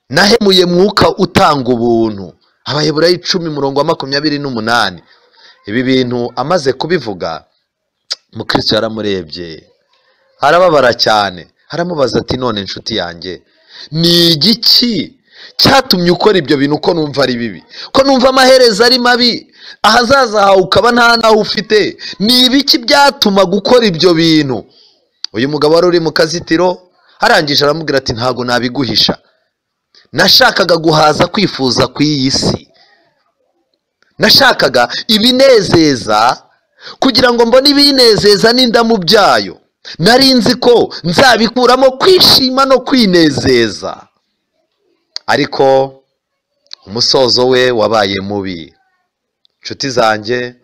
Nahemuye mwuka utanga ubuntu. Abaheburayo 10:28. Ibi bintu amaze kubivuga, Mukristo yaramurebye arababara cyane, aramubaza ati none nshuti yanjye, ni igiki cyatumye ukora ibyo bintu ko numva ari bibi, ko numva amaherezo ari mabi, ahazaza hawe ukaba nta naho ufite? Ni ibiki byatuma gukora ibyo bintu? Uyu mugabo wari uri mu kazitiro arangije aramubwira ati ntago nabiguhisha, nashakaga guhaza kwifuza kw'iyi si, nashakaga ibinezeza kugira ngo mbone ibinezeza n'indamu byayo, nari nzi ko nzabikuramo kwishima no kwinezeza. Ariko umusozo we wabaye mubi. Nshuti zanjye,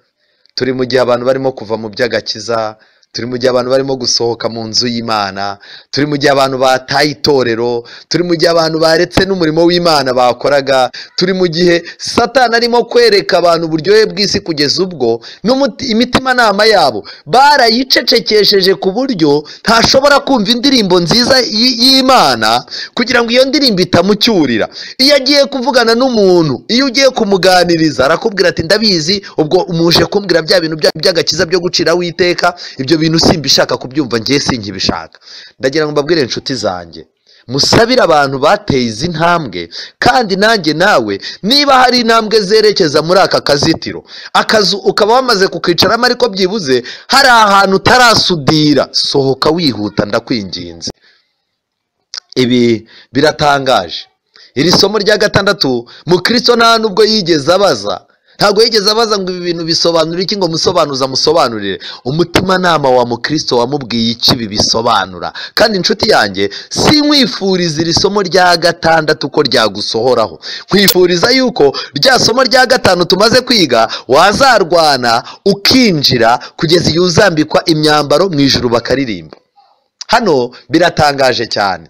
turi mu gihe abantu barimo kuva mu by'agakiza, turi mu gihe abantu barimo gusohoka mu nzu y'Imana, turi mu gihe abantu bataye itorero, turi mu gihe abantu baretse n'umurimo w'Imana bakoraga, turi mu gihe Satani arimo kwereka abantu uburyohe bw'isi kugeza ubwo imitimanama yabo barayicecekesheje ku buryo ntashobora kumva indirimbo nziza y'Imana kugira ngo iyo ndirimbo itamucyurira. Iyo agiye kuvugana n'umuntu, iyo ugiye kumuganiriza arakubwira ati ndabizi, ubwo umuje kumbwira bya bintu by'agakiza byo gucira witeka, ibyo bintu simbishaka kubyumva, ngiye sinkibishaka. Ndagira ngo mbabwire inshuti zanjye, musabire abantu bateye izi ntambwe, kandi nanjye nawe niba hari intambwe zerekeza muri aka kazitiro, akazu ukaba wamaze kukicaramo ariko byibuze hari ahantu utarasudira, sohoka wihuta ndakwinginze. Ibi biratangaje. Iri somo rya 6, Mukristo nta nubwo yigeze abaza, ntabwo yigeze abaza ngo ibi bintu bisobanura iki, ngo musobanuza musobanurire. Umutimanama wa Mukristo wamubwiye iki ibi bisobanura. Kandi inshuti yanjye, sinkwifuriza iri somo rya 6 ko ryagusohoraho, nkwifuriza yuko rya somo rya 5 tumaze kwiga wazarwana ukinjira kugeza igihe uzambikwa imyambaro mu ijuru bakaririmba. Hano biratangaje cyane.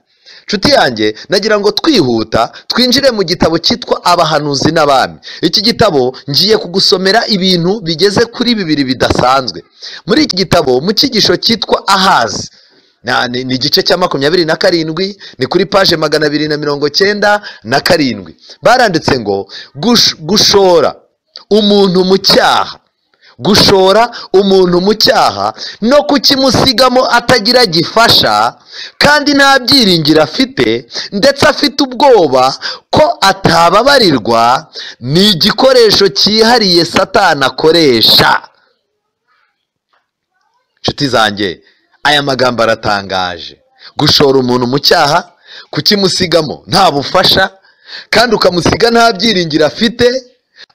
Nshuti yanjye, nagira ngo twihuta twinjire mu gitabo cyitwa Abahanuzi n'Abami. Iki gitabo ngiye kugusomera ibintu bigeze kuri 2 bidasanzwe. Muri iki gitabo mu cyigisho cyitwa Ahazi, ni igice cya 27, ni kuri paje 297. Baranditse ngo gushora umuntu mu cyaha, gushora umuntu mu cyaha no kukimusigamo atagira gifasha kandi nta byiringiro afite, ndetse afite ubwoba ko atababarirwa, ni igikoresho cyihariye Satani akoresha. Nshuti zanjye, aya magambo aratangaje. Gushora umuntu mu cyaha, kukimusigamo nta bufasha, kandi ukamusiga nta byiringiro afite,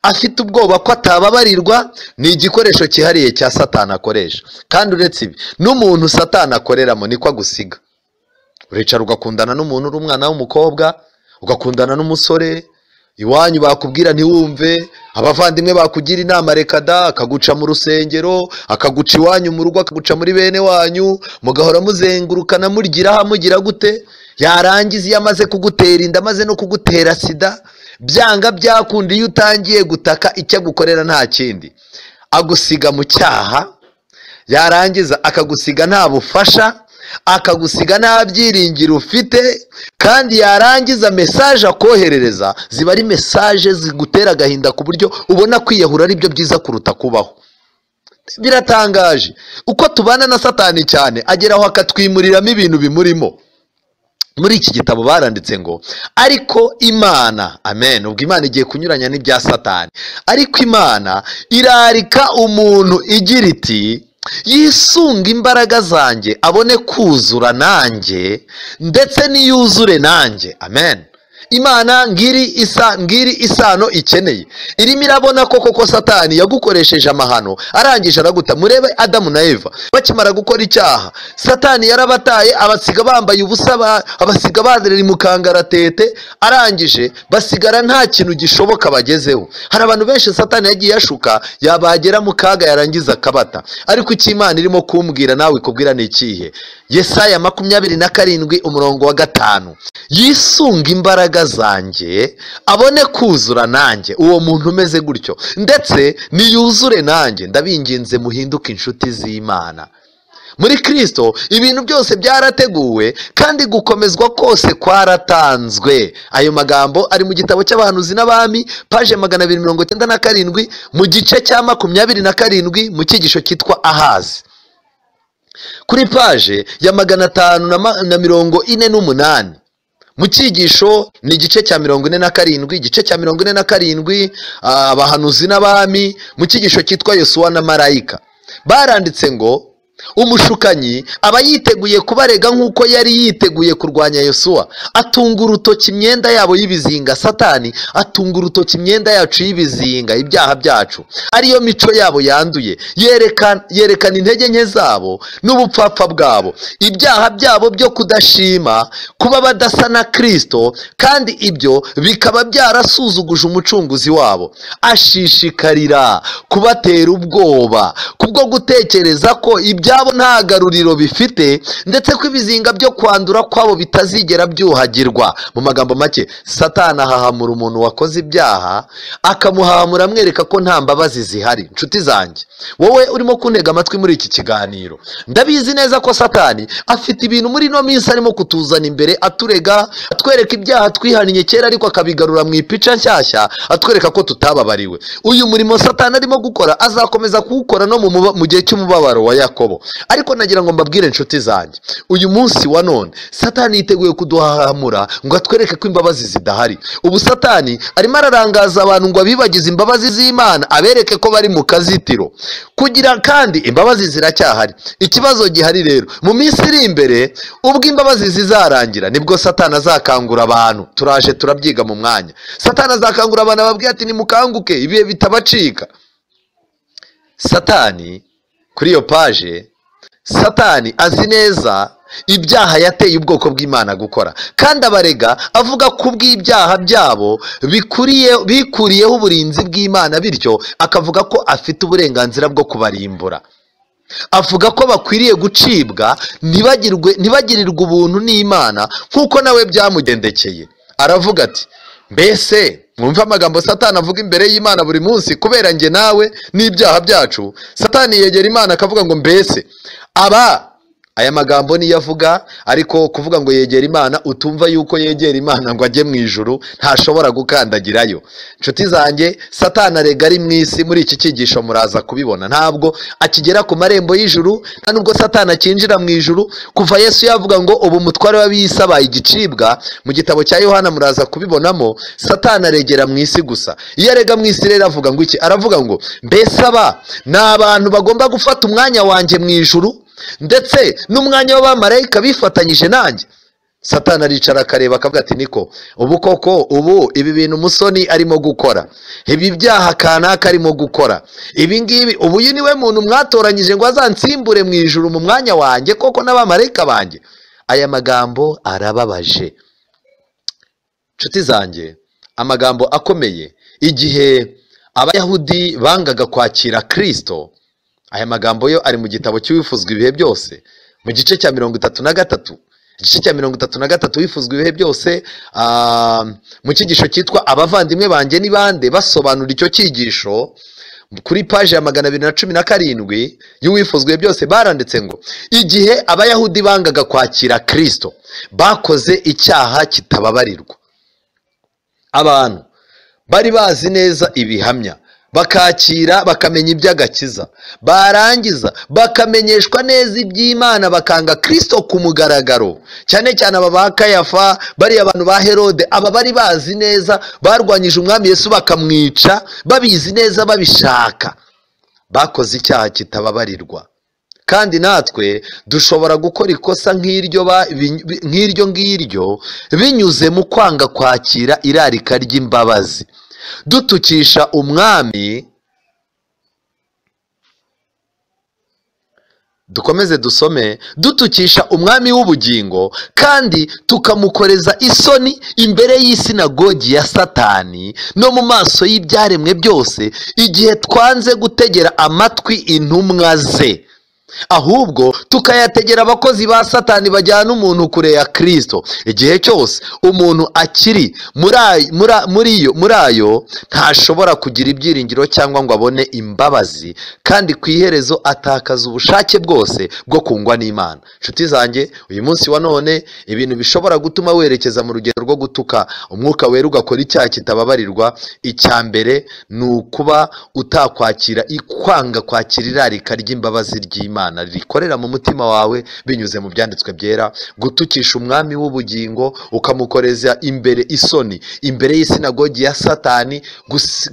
afite ubwoba ko atababarirwa, ni igikoresho cyihariye cya Satani akoresha. Kandi uretse ibi, n'umuntu Satani akoreramo niko agusiga. Uricara ugakundana n'umuntu uri umwana w'umukobwa, ugakundana n'umusore, iwanyu bakubwira ntiwumve, abavandimwe bakugira inama reka da, akaguca mu rusengero, akaguca iwanyu mu rugo, akaguca muri bene wanyu, mugahora muzengurukana mugira mugira gute, yarangiza iyo amaze kugutera inda, amaze no kugutera sida, byanga byakunda iyo utangiye gutaka icyo agukorera nta kindi, agusiga mu cyaha, yarangiza akagusiga nta bufasha, akagusiga nta byiringiro ufite, kandi yarangiza message akoherereza ziba ari message zigutera agahinda ku buryo ubona kwiyahura ari byo byiza kuruta kubaho. Biratangaje uko tubana na Satani cyane, ageraho akatwimuriramo ibintu bimurimo. Muri iki gitabo baranditse ngo ariko Imana, amen, ubwo Imana igiye kunyuranya n'ibya Satani, ariko Imana irarika umuntu igira iti yisunga imbaraga zanjye abone kuzura nanjye, ndetse niyuzure nanjye. Amen. Imana ngiri isano ikeneye, irimo irabona ko koko Satani yagukoresheje amahano, arangije araguta. Murebe Adamu na Eva bakimara gukora icyaha, Satani yarabataye, abasiga bambaye ubusa, abasiga bazerera mu kangaratete, arangije basigara nta kintu gishoboka bagezeho. Hari abantu benshi Satani yagiye ashuka, yabagera mu kaga yarangiza akabata. Ariko icyo Imana irimo kumbwira nawe ikubwira ni ikihe? Yesaya 27 umurongo wa 5, yisunga imbaraga zanjye abone kuzura nanjye. Uwo muntu umeze gutyo ndetse niyuzure nanjye, ndabinginze muhinduke inshuti z'Imana. Muri Kristo ibintu byose byarateguwe kandi gukomezwa kose kwaratanzwe. Ayo magambo ari mu gitabo cy'abahanuzi n'abami, paje 297, mu gice cya 27, mu cyigisho cyitwa Ahazi, kuri paje ya 548. Mu cyigisho ni igice cya 47, igice cya 47, abahanuzi n'abami, mu cyigisho cyitwa Yosuwa na Marayika. Baranditse ngo umushukanyi aba yiteguye kubarega nk'uko yari yiteguye kurwanya Yosuwa. Atunga urutoki imyenda yabo y'ibizinga. Satani atunga urutoki imyenda yacu y'ibizinga, ibyaha byacu, ariyo mico yabo yanduye. Yerekana intege nke zabo n'ubupfapfa bwabo, ibyaha byabo byo kudashima, kuba badasa na Kristo, kandi ibyo bikaba byarasuzuguje umucunguzi wabo. Ashishikarira kubatera ubwoba kubwo gutekereza ko ibyabo nta garuriro bifite, ndetse ko ibizinga byo kwandura kwabo bitazigera byuhagirwa. Mu magambo make, Satani ahahamura umuntu wakoze ibyaha, akamuhahamura amwereka ko nta mbabazi zihari. Nshuti zanjye, wowe urimo kuntega amatwi muri iki kiganiro, ndabizi neza ko Satani afite ibintu muri ino minsi arimo kutuzana imbere, aturega, atwereka ibyaha twihaniye kera, ariko akabigarura mu ipica nshyashya, atwereka ko tutababariwe. Uyu murimo Satani arimo gukora azakomeza kuwukora no mu gihe cy'umubabaro wa Yakobo. Ariko nagira ngo mbabwire inshuti zanjye, uyu munsi wa none Satani yiteguye kuduhahamura ngo atwereke ko imbabazi zidahari. Ubu Satani arimo ararangaza abantu ngo abibagize imbabazi z'Imana, abereke ko bari mu kazitiro, kugira kandi imbabazi ziracyahari. Ikibazo gihari rero, mu minsi iri imbere ubwo imbabazi zizarangira, nibwo Satani azakangura abantu. Turaje turabyiga mu mwanya. Satani azakangura abantu ababwira ati nimukanguke, ibihe bitabacika. Satani kuri iyo paje, Satani azi neza ibyaha yateye ubwoko bw'Imana gukora, kandi abarega avuga ko ubw'ibyaha byabo bikuriyeho uburinzi bw'Imana, bityo akavuga ko afite uburenganzira bwo kubarimbura. Avuga ko bakwiriye gucibwa, ntibagirirwe ubuntu n'Imana nk'uko nawe byamugendekeye. Aravuga ati mbese mwumve amagambo Satani avuga imbere y'Imana buri munsi, kubera njye nawe n'ibyaha byacu. Satani yegera Imana akavuga ngo mbese aba, aya magambo niyo avuga, ariko kuvuga ngo yegera Imana, utumva yuko yegera Imana ngo ajye mu ijuru, ntashobora gukandagirayo. Nshuti zanjye, Satani arega ari mu isi. Muri iki cyigisho muraza kubibona, ntabwo akigera ku marembo y'ijuru, nta nubwo Satani akinjira mu ijuru. Kuva Yesu yavuga ngo ubu mutware w'ab'isi abaye igicibwa, mu gitabo cya Yohana muraza kubibonamo, Satani aregera mu isi gusa. Iyo arega mu isi rero avuga ngo iki? Aravuga ngo mbese aba ni abantu bagomba gufata umwanya wanjye mu ijuru, ndetse n'umwanya w'abamarayika bifatanyije nanjye. Satani aricara akareba akavuga ati niko ubu koko, ubu ibi bintu Musoni arimo gukora, ibi byaha kanaka arimo gukora, ibi ngibi, ubu uyu niwe muntu mwatoranyije ngo azansimbure mu ijuru mu mwanya wanjye koko n'abamarayika banjye. Aya magambo arababaje nshuti zanjye, amagambo akomeye. Igihe Abayahudi bangaga kwakira Kristo, aya magambo yo ari mu gitabo cy'Uwifuzwa ibihe byose, mu gice cya 33, igice cya 33 Uwifuzwa ibihe byose, mu cyigisho cyitwa Abavandimwe banjye ni bande, basobanura icyo cyigisho kuri paje ya 217 y'Uwifuzwa ibihe byose, baranditse ngo igihe Abayahudi bangaga kwakira Kristo bakoze icyaha kitababarirwa. Abantu bari bazi neza ibihamya, bakakira bakamenya iby'agakiza, barangiza bakamenyeshwa neza iby'Imana, bakanga Kristo ku mugaragaro. Cyane cyane aba ba Kayafa, bari abantu ba Herode, aba bari bazi neza, barwanyije umwami Yesu bakamwica, babizi neza, babishaka, bakoze icyaha kitababarirwa. Kandi natwe dushobora gukora ikosa nk'iryo ngiryo binyuze mu kwanga kwakira irarika ry'imbabazi, dutukisha umwami. Dukomeze dusome. Dutukisha umwami w'ubugingo kandi tukamukoreza isoni imbere y'isinagogi ya Satani no mu maso y'ibyaremwe byose, igihe twanze gutegera amatwi intumwa ze, ahubwo tukayategera abakozi ba Satani bajyana umuntu kure ya Kristo. Igihe cyose umuntu akiri muri ayo ntashobora kugira ibyiringiro cyangwa ngo abone imbabazi, kandi ku iherezo atakaza ubushake bwose bwo kungwa n'Imana. Nshuti zanjye, uyu munsi wa none ibintu bishobora gutuma werekeza mu rugero rwo gutuka umwuka wera ugakora icyaha kitababarirwa, icya mbere ni ukuba utakwakira, kwanga kwakira irarika ry'imbabazi ry'Imana rikorera mu mutima wawe binyuze mu byanditswe byera, gutukisha umwami w'ubugingo ukamukoreza imbere isoni imbere y'isinagogi ya Satani,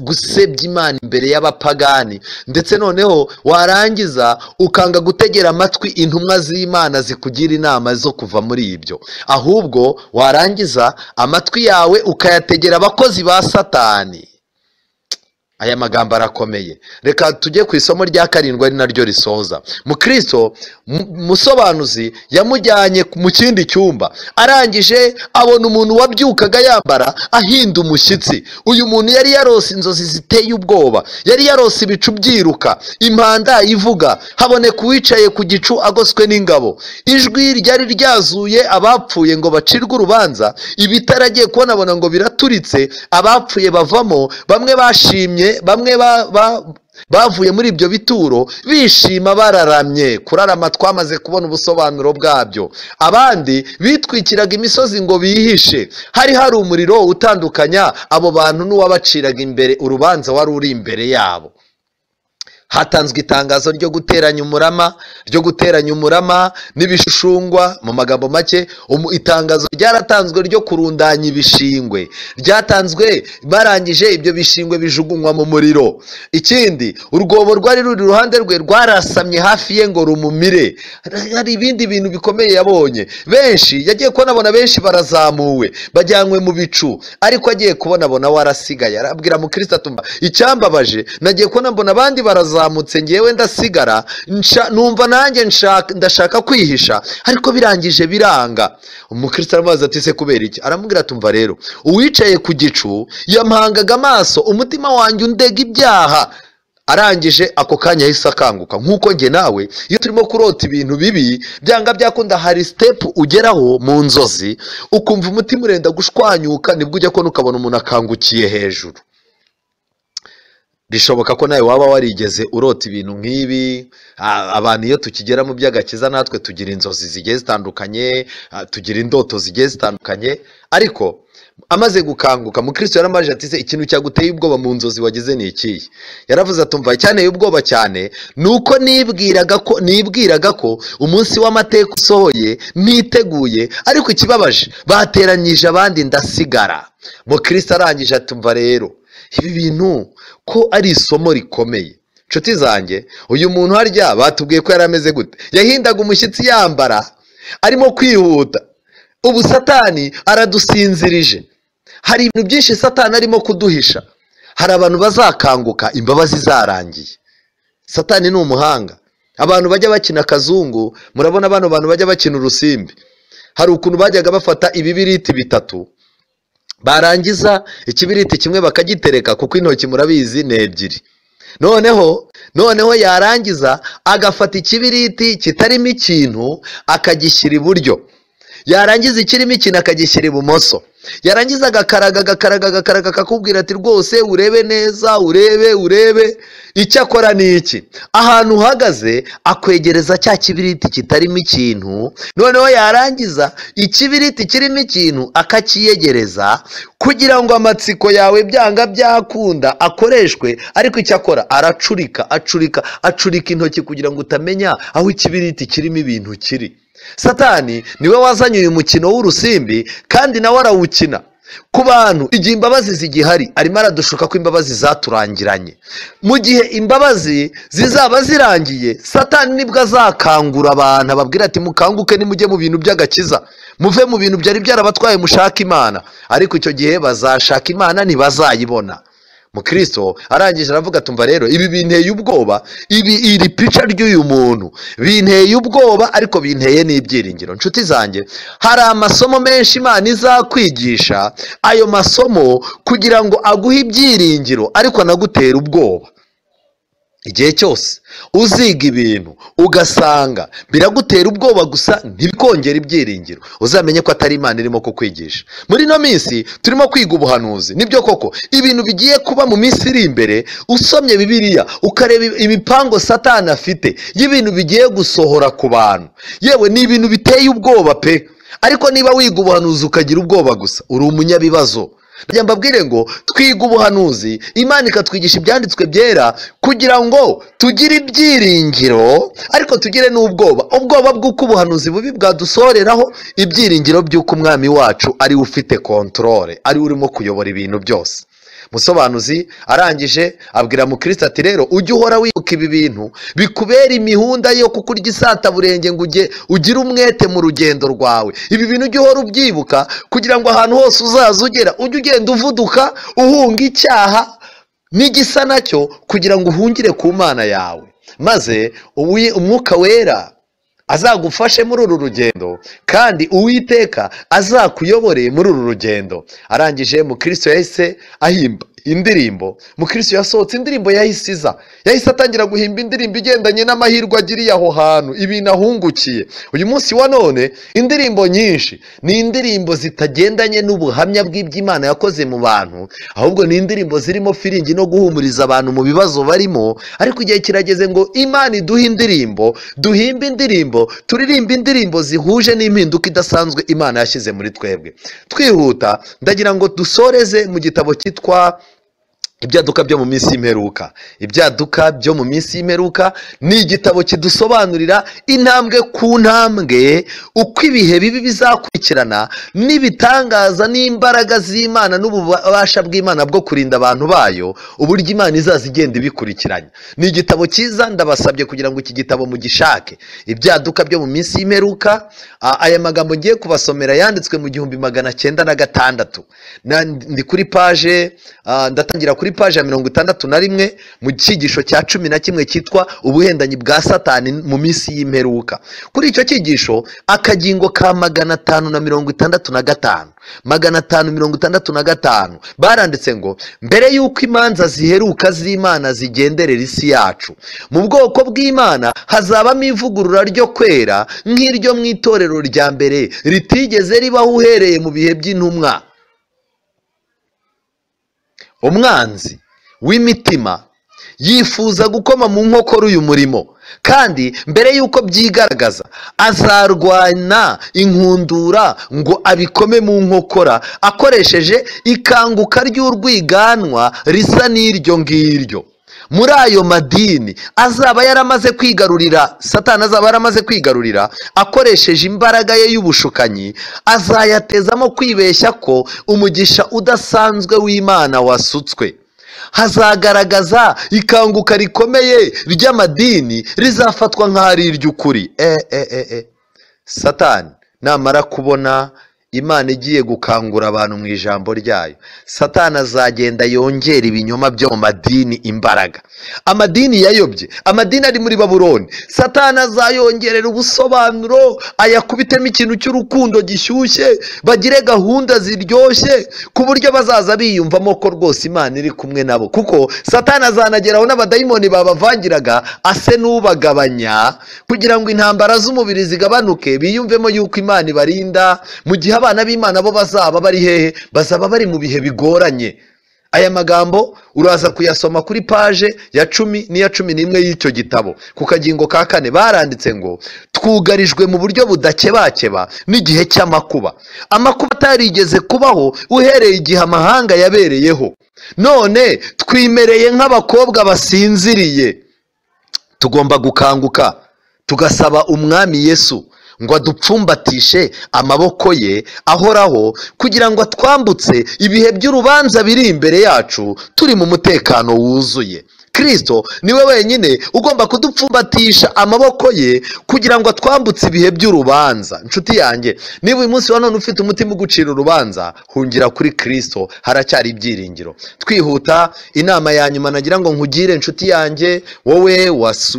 gusebya Imana imbere y'abapagani, ndetse noneho warangiza ukanga gutegera amatwi intumwa z'Imana zikugira inama zo kuva muri ibyo, ahubwo warangiza amatwi yawe ukayategera abakozi ba Satani. Aya magambo arakomeye. Reka tujye ku isomo rya karindwi ari naryo risoza. Mukristo musobanuzi yamujyanye mu kindi cyumba, arangije abona umuntu wabyukaga yambara ahinda umushyitsi. Uyu muntu yari yarose inzozi ziteye ubwoba, yari yarose ibicu byiruka, impanda ivuga, haboneka uwicaye ku gicu agoswe n'ingabo, ijwi ryari ryazuye abapfuye ngo bacirwe urubanza, ibitaragiye kubona abona ngo biraturitse, abapfuye bavamo, bamwe bashimye, bamwe bavuye muri ibyo bituro bishima bararamye. Kurarama twamaze kubona ubusobanuro bwabyo. Abandi bitwikiraga imisozi ngo bihishe. Hari umuriro utandukanya abo bantu n'uwabaciraga imbere urubanza wari uri imbere yabo. Hatanzwe itangazo ryo guteranya umurama, ryo guteranya umurama n'ibishushungwa. Mu magambo make, itangazo ryaratanzwe ryo kurundanya ibishingwe, ryatanzwe barangije ibyo bishingwe bijugunywa mu muriro. Ikindi, urwobo rwari ruri iruhande rwe rwarasamye hafi ye ngo rumumire. Hari ibindi bintu bikomeye yabonye. Benshi yagiye kubona benshi barazamuwe bajyanywe mu bicu, ariko agiye kubona abona warasigaye. Arabwira mukristo atumva, icyambabaje nagiye kubona mbona abandi barazamuwe, ngewe ndasigara, numva nanjye ndashaka kwihisha, ariko birangije biranga. Umukristo aramubaza ati se kubera iki? Aramubwira atumva rero, uwicaye ku gicu yampangaga amaso, umutima wanjye undega ibyaha. Arangije ako kanya yahise akanguka. Nk'uko njye nawe iyo turimo kurota ibintu bibi, byanga byakunda hari step ugeraho mu nzozi ukumva umutima urenda gushwanyuka, nibwo ujya kubona ukabona umuntu akangukiye hejuru. Bishoboka ko nawe waba warigeze urota ibintu nk'ibi. Abantu iyo tukigera mu by'agakiza natwe tugira inzozi zigiye zitandukanye, tugira indoto zigiye zitandukanye. Ariko amaze gukanguka, mukristo yaramaje ati se ikintu cyaguteye ubwoba mu nzozi wagize ni ikihe? Yaravuze atumva, cyane ubwoba cyane nuko nibwiraga ko umunsi w'amateka usohoye niteguye, ariko ikibabaje bateranyije abandi ndasigara. Mukristo arangije atumva rero, ibi bintu ko ari isomo rikomeye. Nshuti zanjye, uyu muntu harya batubwiye ko yari ameze gute? Yahindaga umushyitsi yambara arimo kwihuta. Ubu Satani aradusinzirije. Hari ibintu byinshi Satani arimo kuduhisha. Hari abantu bazakanguka imbabazi zarangiye. Satani ni umuhanga. Abantu bajya bakina akazungu, murabona bano bantu bajya bakina urusimbi, hari ukuntu bajyaga bafata ibibiriti bitatu, barangiza ikibiriti kimwe bakagitereka, kuko intoki murabizi ni ebyiri. Noneho yarangiza agafata ikibiriti kitarimo ikintu akagishyira iburyo, yarangiza ikirimo ikintu akagishyira ibumoso, yarangiza agakaraga agakaraga agakaraga akakubwira ati rwose urebe neza, urebe urebe. Icyo akora ni iki? Ahantu uhagaze akwegereza cya kibiriti kitarimo ikintu, noneho yarangiza ikibiriti kirimo ikintu akakiyegereza kugira ngo amatsiko yawe byanga byakunda akoreshwe. Ariko icyo akora aracurika acurika acurika intoki kugira ngo utamenya aho ikibiriti kirimo ibintu kiri. Satani niwe wazanye uyu mukino w'urusimbi, kandi nawe arawukina. Ku bantu igihe imbabazi zigihari arimo aradushuka ko imbabazi zaturangiranye. Mu gihe imbabazi zizaba zirangiye, Satani nibwo azakangura abantu ababwira ati mukanguke nimujye mu bintu by'agakiza, muve mu bintu byari byarabatwaye mushaka Imana. Ariko icyo gihe bazashaka Imana ntibazayibona. Mukristo arangije aravuga tumva rero ibi binteye ubwoba, ibi iri pica ry'uyu muntu binteye ubwoba, ariko binteye n'ibyiringiro. Nshuti zanjye, hari amasomo menshi Imana izakwigisha, ayo masomo kugira ngo aguhe ibyiringiro ariko anagutera ubwoba. Igihe cyose uziga ibintu ugasanga biragutera ubwoba gusa ntibikongera ibyiringiro, uzamenye ko atari Imana irimo kukwigisha. Muri ino minsi turimo kwiga ubuhanuzi, nibyo koko ibintu bigiye kuba mu minsi iri imbere. Usomye Bibiliya ukareba imipango Satani afite y'ibintu bigiye gusohora ku bantu, yewe ni ibintu biteye ubwoba pe. Ariko niba wiga ubuhanuzi ukagira ubwoba gusa, uri umunyabibazo. Njya mbabwire ngo twiga ubuhanuzi, Imana ikatwigisha ibyanditswe byera kugira ngo tugire ibyiringiro, ariko tugire n'ubwoba. Ubwoba bw'uko ubuhanuzi bubi bwadusoreraho, ibyiringiro by'uko umwami wacu ari ufite kontorore, ari urimo kuyobora ibintu byose. Musobanuzi arangije abwira Mukristo ati rero ujye uhora wibuka ibi bintu bikubera imihunda yo kukurya isataburenge ngo ujye ugire umwete mu rugendo rwawe. Ibi bintu ujye uhora ubyibuka kugira ngo ahantu hose uzaza ugera ujye ugenda uvuduka uhunga icyaha n'igisa nacyo, kugira ngo uhungire ku Mana yawe, maze umwuka wera azagufashe muri uru rugendo, kandi Uwiteka azakuyobore muri uru rugendo. Arangije Mukristo yahise ahimba indirimbo. Mukristo yasohotse indirimbo yahise iza, yahise atangira guhimba indirimbo igendanye n'amahirwe agiriye aho hantu, ibintu ahungukiye. Uyu munsi wa none indirimbo nyinshi ni indirimbo zitagendanye n'ubuhamya bw'iby'Imana yakoze mu bantu, ahubwo ni indirimbo zirimo firingi no guhumuriza abantu mu bibazo barimo. Ariko igihe kirageze ngo Imana iduhe indirimbo, duhimbe indirimbo, turirimbe indirimbo zihuje n'impinduka idasanzwe Imana yashyize muri twebwe. Twihuta ndagira ngo dusoreze mu gitabo cyitwa Ibyaduka byo mu minsi y'imperuka. Ibyaduka byo mu minsi y'imperuka ni igitabo kidusobanurira intambwe ku ntambwe uko ibihe bibi bizakurikirana, n'ibitangaza n'imbaraga z'Imana n'ububasha bw'Imana bwo kurinda abantu bayo, uburyo Imana izaza igenda ibikurikiranya. Ni igitabo cyiza, ndabasabye kugira ngo iki gitabo mugishake. Ibyaduka byo mu minsi y'imperuka. Aya magambo ngiye kubasomera yanditswe mu 1906. Ndi kuri page, ndatangira kuri paje ya 61 mu cyigisho cya 11 cyitwa ubuhendanyi bwa Satani mu minsi y'imperuka. Kuri icyo cyigisho akagingo ka 565 565 baranditse ngo mbere y'uko imanza ziheruka z'Imana zigenderera isi yacu, mu bwoko bw'Imana hazabamo ivugurura ryo kwera nk'iryo mu itorero rya mbere ritigeze ribaho uhereye mu bihe by'intumwa. Umwanzi w'imitima yifuza gukoma mu nkokora uyu murimo, kandi mbere y'uko byigaragaza azarwana inkundura ngo abikome mu nkokora akoresheje ikanguka ry'urwiganwa risa n'iryo ngiryo. Muri ayo madini azaba yaramaze kwigarurira, Satani azaba yaramaze kwigarurira akoresheje imbaraga ye y'ubushukanyi, azayatezamo kwibeshya ko umugisha udasanzwe w'Imana wasutswe. Hazagaragaza ikanguka rikomeye ry'amadini rizafatwa nk'ari iry'ukuri. Satani namara kubona Imana igiye gukangura abantu mu ijambo ryayo, Satani azagenda yongera ibinyoma byo mu madini imbaraga. Amadini yayobye, amadini ari muri Babuloni, Satani azayongerera ubusobanuro, ayakubitemo ikintu cy'urukundo gishyushye, bagire gahunda ziryoshye ku buryo bazaza biyumvamo ko rwose Imana iri kumwe nabo. Kuko Satani azanageraho n'abadayimoni babavangiraga ase n'ubagabanya kugira ngo intambara z'umubiri zigabanuke, biyumvemo yuko Imana ibarinda, mu gihe abana b'Imana bo bazaba bari hehe? Bazaba bari mu bihe bigoranye. Aya magambo uraza kuyasoma kuri page ya 10 n'iya 11 y'icyo gitabo. Ku kagingo ka 4 baranditse ngo twugarijwe mu buryo budakebakeba n'igihe cy'amakuba, amakuba atarigeze kubaho uhereye igihe amahanga yabereyeho. None twimereye nk'abakobwa basinziriye. Tugomba gukanguka tugasaba umwami Yesu Ngo adupfumbatishe amaboko ye ahoraho, kugira ngo atwambutse ibihe by'urubanza biri imbere yacu turi mu mutekano wuzuye. Kristo niwe wenyine ugomba kudupfumbatisha amaboko ye kugira ngo atwambutse ibihe by'urubanza. Nshuti yanjye, niba uyu munsi wa none ufite umutima ugucira urubanza, hungira kuri Kristo, haracyari ibyiringiro. Twihuta, inama ya nyuma nagira ngo nkugire nshuti yanjye, wowe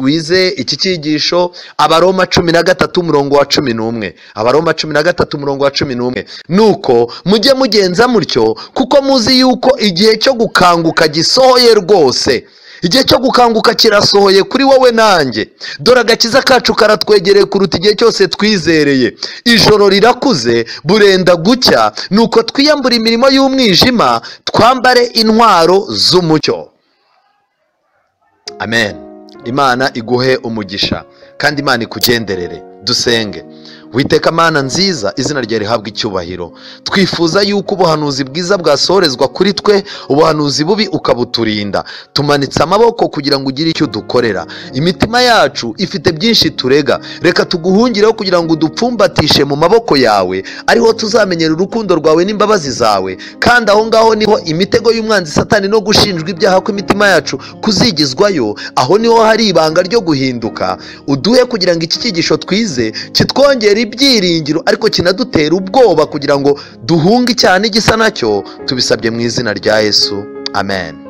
wize iki cyigisho, Abaroma 13 umurongo wa 11. Abaroma 13 umurongo wa 11. Nuko mujye mugenza mutyo, kuko muzi yuko igihe cyo gukanguka gisohoye rwose. Igihe cyo gukanguka kirasohoye kuri wowe nanjye. Dore agakiza kacu karatwegereye kuruta igihe cyose twizereye. Ijoro rirakuze, burenda gucya, nuko twiyambura imirimo y'umwijima, twambare intwaro z'umucyo. Amen. Imana iguhe umugisha kandi Imana ikugenderere. Dusenge. Witeka Mana nziza, izina ryawe rihabwe icyubahiro. Twifuza yuko ubuhanuzi bwiza bwasohorezwa kuri twe, ubuhanuzi bubi ukabuturinda. Tumanitse amaboko kugira ngo ugire icyo udukorera. Imitima yacu ifite byinshi turega, reka tuguhungireho kugira ngo udupfumbatishe mu maboko yawe, ariho tuzamenyera urukundo rwawe n'imbabazi zawe. Kandi aho ngaho niho imitego y'umwanzi Satani no gushinjwa ibyaha kw'imitima yacu kuzigizwayo. Aho niho hari ibanga ryo guhinduka. Uduhe kugira ngo iki cyigisho twize kitwongere ibyiringiro, ariko kinadutera ubwoba kugira ngo duhunge icyaha n'igisa nacyo. Tubisabye mu izina rya Yesu, amen.